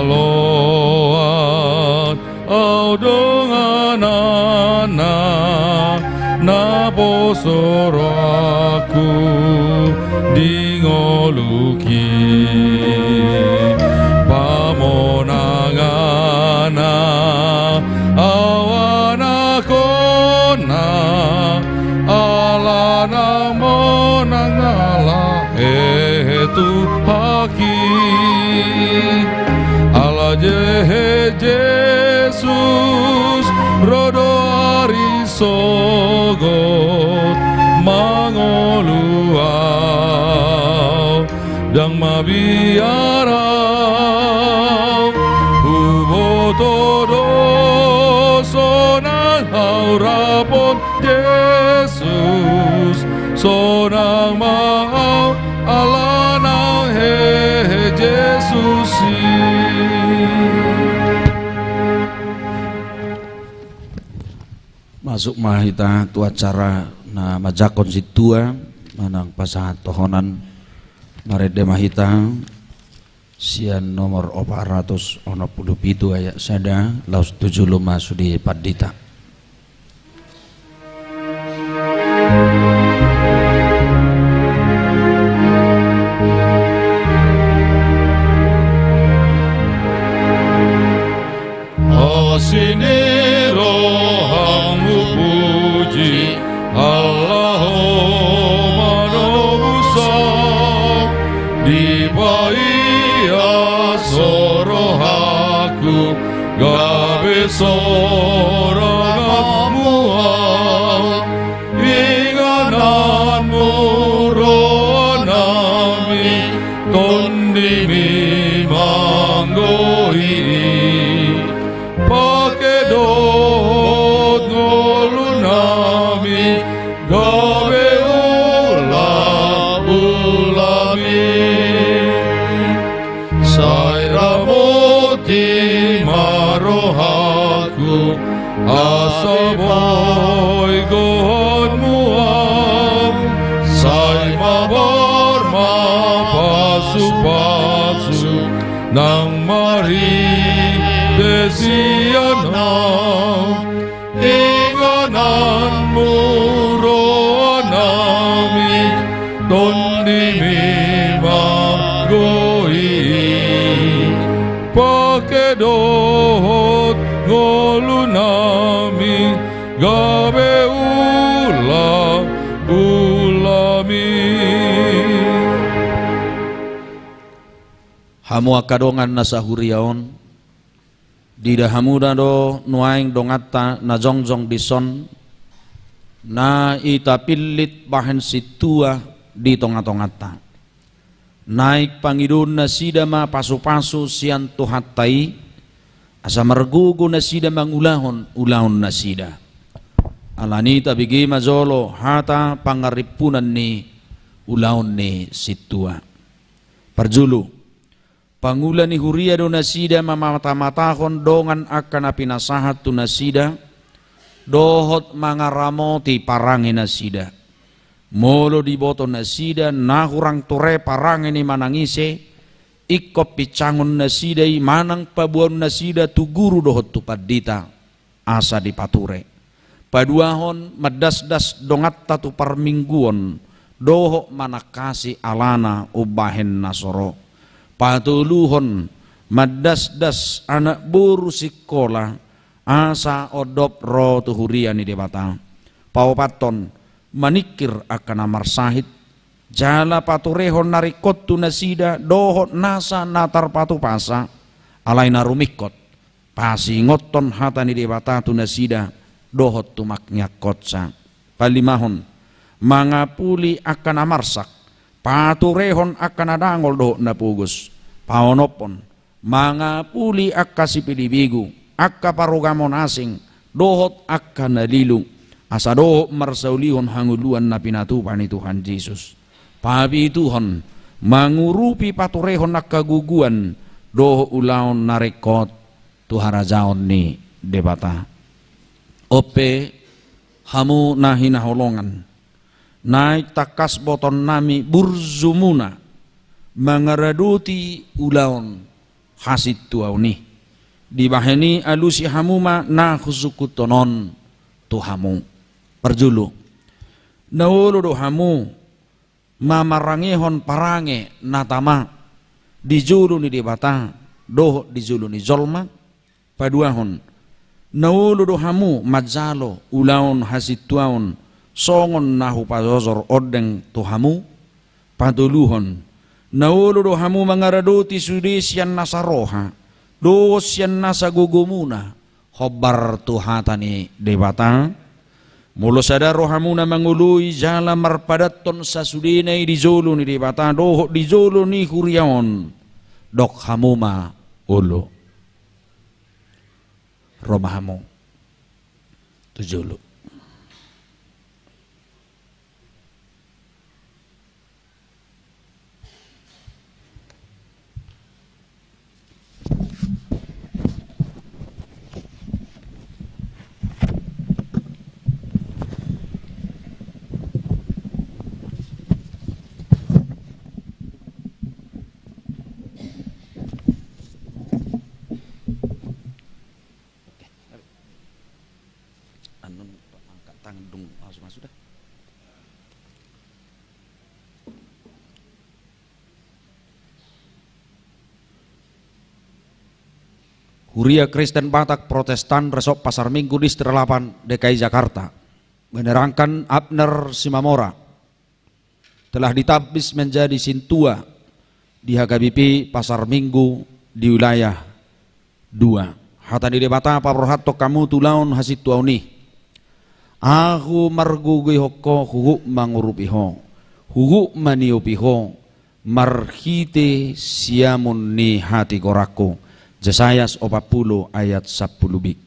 Loas au dongananna, naposo rohangku di ngolungki. Pamonangna au anakkonna, ala naeng monang na lahe Tuhanki. Ala Je-, Jesus, ro do ari sogot mangolu au, ndang mabiar au. Huboto do sonang au rap dohot Jesus, sonang ma au ala naeng hehe Jesus i. Masuk ma hita tu acara na manjangkon sintua manang pasahat tohonan. Marende ma hita sian nomor opat ratus onom pulu pitu ayat sada laos tu jolo ma sude pandita. Asi ni roham hupuji, Allah Ho manobus au. Dipaias Ho rohangku, gabe sonang Hamu au. Ingananmu rohanami, tondimi ma anggo i. Pangke dohot ngolunami, gabe ulaulami. Sai ramoti ma rohangku, asa boi gohonmu au. Sai mabar ma pasupasu, nang marhite sian Ho. Ingananmu rohanami, tondimi ma anggo i. Pangke dohot ngolunami, gabe ulaulami. Hamu angka dongan na sahuria on, diida hamu da do nuaeng donganta na jongjong dison, na i tapillit bahen sintua di tongatonganta. Naeng pangidoon nasida ma pasupasu sian Tuhanta i, asa margogo nasida mangulahon ulaon nasida. Alani i tabege ma jolo hata pangarimpunan ni ulaon ni sintua. Parjolo, pangula ni huria do nasida mamatamatahon dongan angka na pinasahat tu nasida, dohot mangaramoti parange nasida. Molo diboto nasida na hurang ture parange ni manang ise, ingkon pinsangon nasida i manang paboaon nasida tu guru dohot tu pandita, asa dipature. Paduahon, mandasdas donganta tu parmingguon dohot manangkasi alana umbahen na so ro. Patoluhon, mandasdas anak boru sikola asa ondop ro tu huria ni Debata. Paopathon, maningkir angka na marsahit, jala paturehon na ringkot tu nasida dohot nasa na tarpatupasa, alai na rumingkot pasingothon hata ni Debata tu nasida dohot tu mangiangkotsa. Palimahon, mangapuli angka na marsak, paturehon angka na dangol dohot na pogos. Paonomhon, mangapuli angka sipelebegu, angka parugamon asing, dohot angka na lilo, asa dohot marsaulihon hangoluan na pinatupa ni Tuhan Jesus. Papituhon, mangurupi paturehon angka gogoan dohot ulaon na ringkot tu harajaon ni Debata. On pe, hamu na hinaholongan, naeng tangkas botonnami burjumuna mangaradoti ulaon hasintuaon i. Dibahen i alusi hamu ma na husungkunhon on tu hamu. Parjolo, na olo do hamu mamarangehon parange na tama di jolo ni Debata dohot di jolo ni jolma? Paduahon, na olo do hamu manjalo ulaon hasintuaon songon na hupajojor ondeng tu hamu? Patoluhon, na olo do hamu mangaradoti sude sian nasa roha dohot sian nasa gogomuna hombar tu hata ni Debata? Molo sada rohamuna mangoloi jala marpadathon sasudena i di jolo ni Debata dohot di jolo ni huria on, dok hamu ma olo. Ro ma hamu tu jolo. Annon angkat tangan dung masuk sudah. Huria Kristen Batak Protestan Resort Pasar Minggu Distrik delapan D K I Jakarta menerangkan Abner Simamora telah ditabis menjadi sintua di H K B P Pasar Minggu di wilayah dua. Hata ni Debata paborhathon hamu tu ulaon hasintuaon i. Ahu margogoihon ho, huhut mangurupi ho, huhut maniopi ho marhite siamun ni hatigoranku. Jesayas opat pulu ayat sampulu b.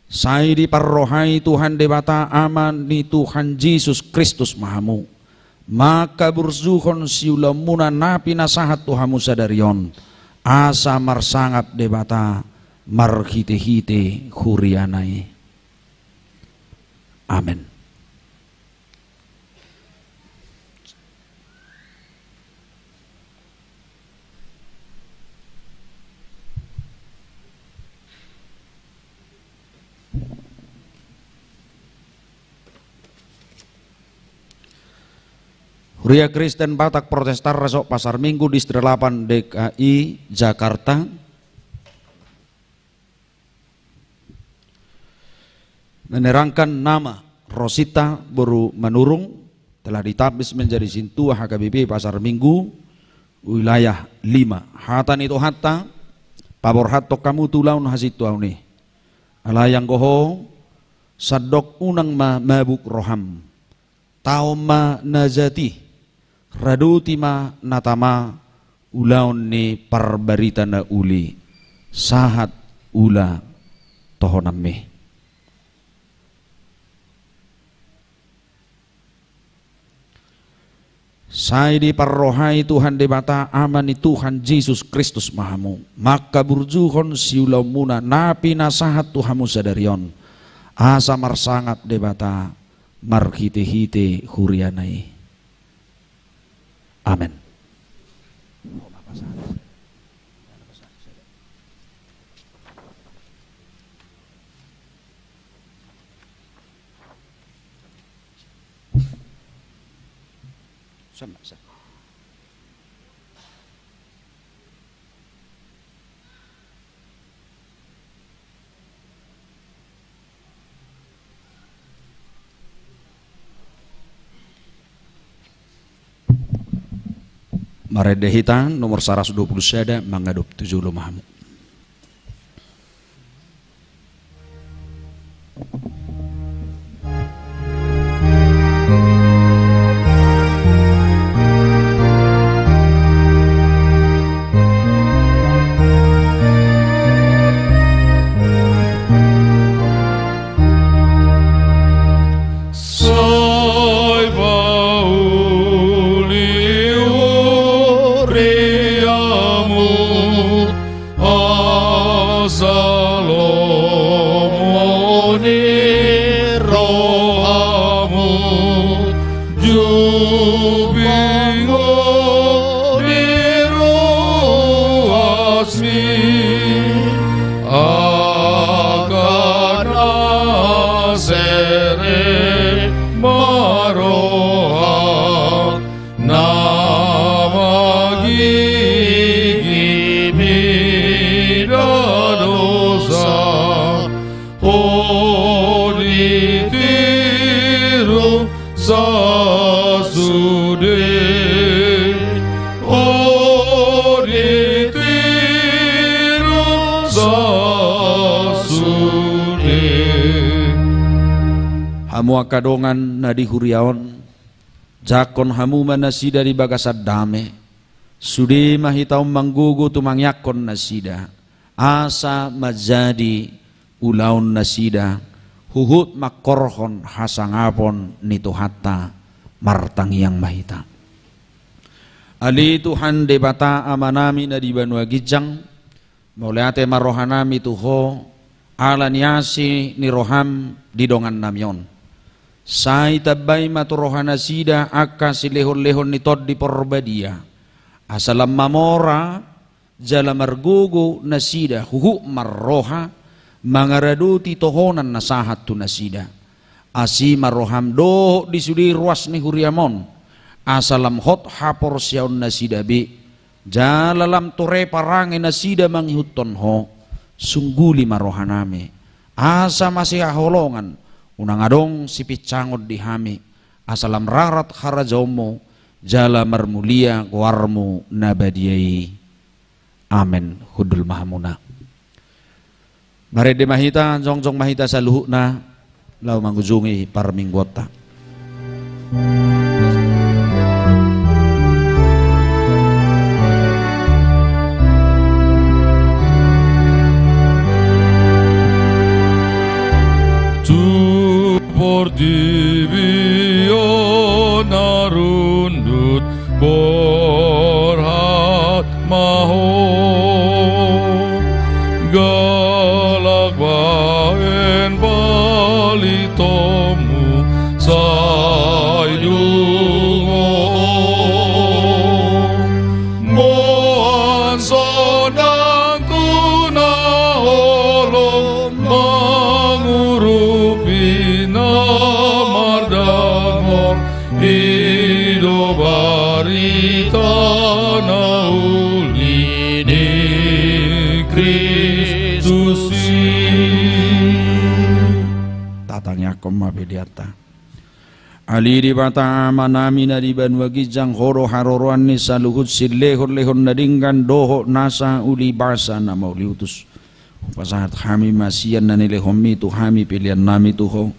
Sai diparrohai Tuhan Debata Ama ni Tuhan Jesus Kristus ma hamu, mangkaburjuhon siulaonmuna na pinasahat tu hamu sadari on, asa marsangap Debata marhitehite huriana i. Amen. Huria Kristen Batak Protestan Resort Pasar Minggu Distrik delapan D K I Jakarta menerangkan nama Rosita boru Manurung telah ditabis menjadi sintua H K B P Pasar Minggu wilayah lima. Hata ni Tuhanta paborhathon hamu tu ulaon hasintuaon i. Alai anggo ho, sandok unang ma mabuk roham. Taon ma na jat i, radoti ma na tama ulaon ni parbarita na uli, sahat ula tohonanmi. Sai diparrohai Tuhan Debata Ama ni Tuhan Jesus Kristus ma hamu, mangkaburjuhon siulaonmuna na pinasahat tu hamu sadari on, asa marsangap Debata marhitehite huriana i. Amen. Marende hita nomor saratus dua pulu sada, mangadop tu jolo ma hamu. Sai pauli huriamu, Hamu angka dongan na di huria on, jangkon hamu ma nasida di bagasan dame. Sude ma hita on manggogo tumangiangkon nasida, asa manjadi ulaon nasida huhut mangkorhon hasangapon ni Tuhanta. Martangiang ma hita. Ale Tuhan Debata Amanami na di banua ginjang, mauliate ma rohanami tu Ho, ala ni asi ni roham di dongannami on. Sai tambai ma tu rohanasida angka silehonlehon ni Tondi Parbadia, asa lam mamora jala margogo nasida huhut marroha mangaradoti tohonan na sahat tu nasida. Asi ma roham dohot di sude ruas ni huriam on, asa lam hot haporseaonnasida be, jala lam ture parange nasida mangihuthon Ho. Sungguli ma rohanami, asa masihaholongan, unang adong sipinsangon di hami, asa lam rarat harajaonmu, jala marmulia goarmu na badia i. Amen. Hundul ma hamuna. Marende ma hita, jongjong ma hita saluhutna, laho mangujungi parmingguonta. Tu portibi on na rundut borhat ma ho, galak bahen balitomu sai dungo ho. Moan sondang tu na holom mangurupi na mardangor, i do barita na uli ni Kristus i. Tatangiangkon ma peleanta. Ale Debata Amanami na di banua ginjang, Ho do haroroan ni saluhut silehonlehon na denggan dohot nasa ulibasa na mauliutus. Hupasahat hami ma sian na nilehonmi tu hami peleannami tu Ho.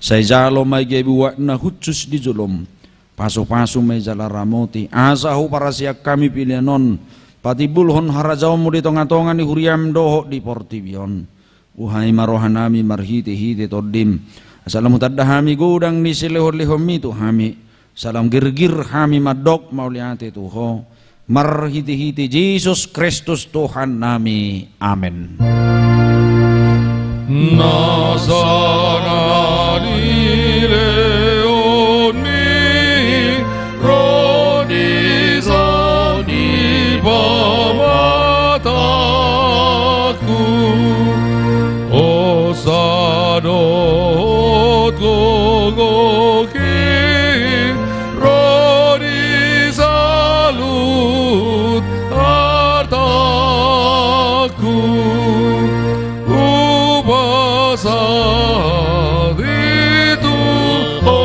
Sai jalo ma i gabe uap na hushus di jolom. Pasupasu ma i jala ramoti, asa huparasian hami pelean on patimbulhon harajaonmu di tongatonga ni huriam dohot di portibi on. Uhai ma rohanami marhitehite Tondim, asa lam hutanda hami godang ni silehonlehonmi tu hami, asa lam girgir hami mandok mauliate tu Ho, marhitehite Jesus Kristus Tuhannami. Amen. Nasa na nilehonmi ro di son di pamatangku, hosa dohot gogo i ro di saluhut artangku. Hupasahat i tu Ho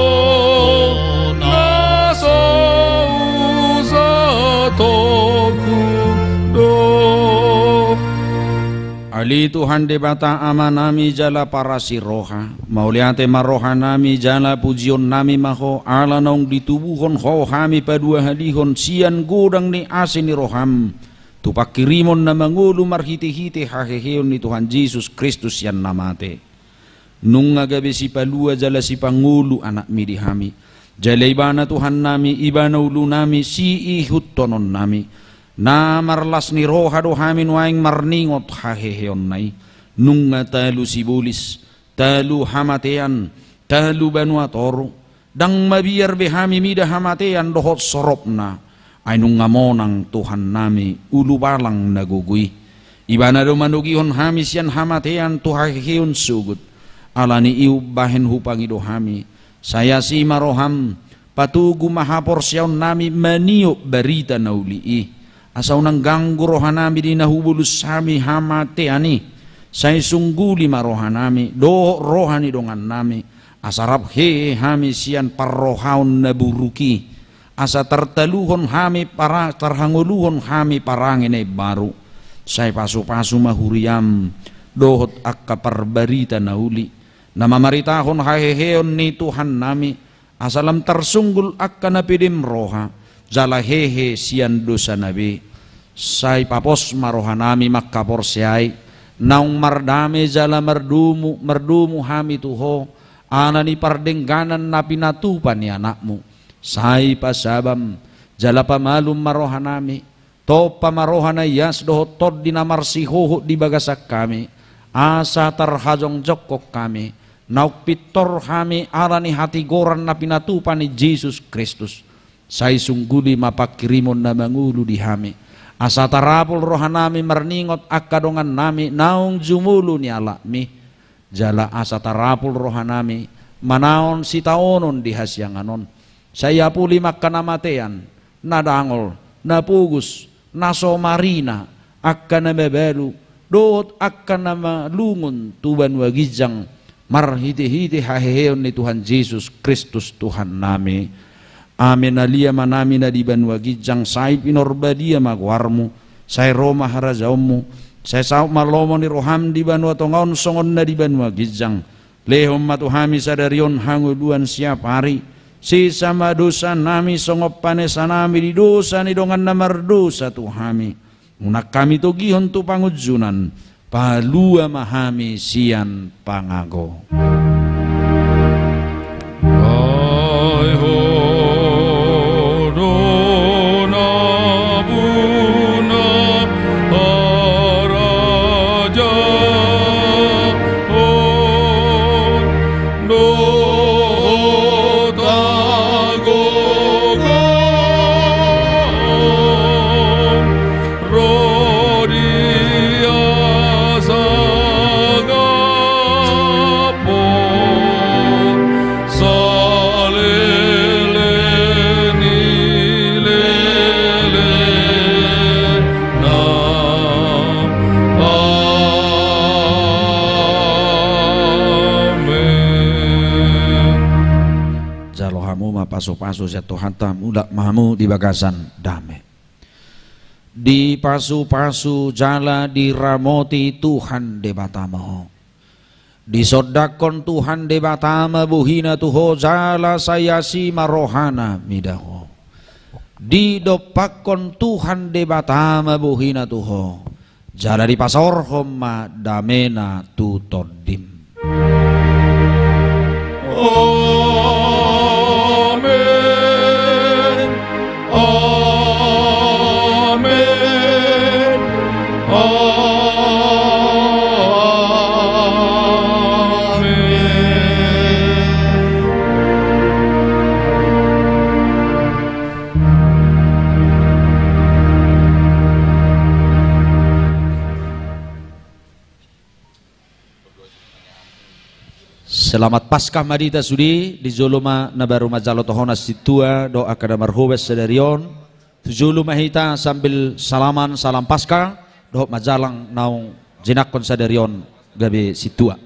na so husatongku do. Ale Tuhan Debata Amanami jala parasi roha, mauliate ma rohanami jala pujionnami ma Ho, ala naung ditubuhon Ho hami paduahalihon sian godang ni asi ni roham, tu panghirimon na mangolu marhitehite haheheon ni Tuhan Jesus Kristus sian na mate. Nunga gabe sipalua jala sipangolu anakmi di hami. Jala ibana Tuhannami, ibana ulunami, siihuthononnami. Na marlas ni roha do hami nuaeng marningot haheheonna i. Nunga talu sibolis, talu hamatean, talu banua toru. Ndang mabiar be hami mida hamatean dohot soropna, ai nunga monang Tuhannami ulubalang na gogo i. Ibana do manogihon hami sian hamatean tu haheheon sogot. Ala ni i umbahen hupangido hami, sai asi ma roham, patogu ma haporseaonnami maniop barita na uli i. Asa unang ganggu rohanami di na hubolus hami hamatean i. Sai sungguli ma rohanami dohot roha ni dongannami, asa rap hehe hami sian parrohaon na buruk i. Asa tartaluhon hami para-, tarhangoluhon hami parange na imbaru. Sai pasupasu ma huriam dohot angka parbarita na uli. na mamaritahon haheheon ni Tuhannami, asa lam tarsunggul angka na pedem roha, jala hehe sian dosana be. Sai papos ma rohanami mangkaporseai, naung mardame jala mardomu, mardomu hami tu Ho, ala ni pardengganan na pinatupa ni Anakmu. Sai pasabam, jala pamalum ma rohanami, tompa ma roha na ias dohot tondi na marsihohot di bagasan hami, asa tarhajongjongkon hami, naung pintor hami ala ni hatigoran na pinatupa ni Jesus Kristus. Sai sungguli ma panghirimon na mangolu di hami, asa tarapul rohanami marningot angka dongannami naung jumolo nialapmi, jala asa tarapul rohanami manaon sitaonon di hasiangan on. Sai apuli ma angka na matean, na dangol, na pogos, na so marina, angka na mabalu, dohot angka na malungun tu banua ginjang, marhitehite haheheon ni Tuhan Jesus Kristus Tuhannami. Amen. Alia ma nami na di banua ginjang, sai pinarbadia ma goarmu, sai ro ma harajaonmu, sai saut ma lomo ni roham di banua tonga on songon na di banua ginjang. Lehon ma tu hami sadari on hangoluan siapari. Sesa ma dosanami songon panesanami di dosa ni dongan na mardosa tu hami. Unang hami togihon tu pangunjunan, palua ma hami sian pangago. Ai Ho do na buna harajaon dohot hagogoon ro di hasangapon saleleng ni lelengna. Amen. Jalo hamu ma pasupasu sian Tuhanta, mulak ma hamu di bagasan dame. Dipasupasu jala diramoti Tuhan Debata ma ho. Disondangkon Tuhan Debata ma bohina tu ho jala sai asi ma rohana mida ho. Didompakkon Tuhan Debata ma bohina tu ho, jala dipasaorhon ma damena tu tondim. Amen. Amen. Amen. Selamat Paskah ma di hita sude, di jolo ma na baru manjalo tohonan sintua dohot angka na marhobas sadari on. Tu jolo ma hita sambil salaman salam Paskah dohot manjalang naung jinakkon sadari on gabe sintua.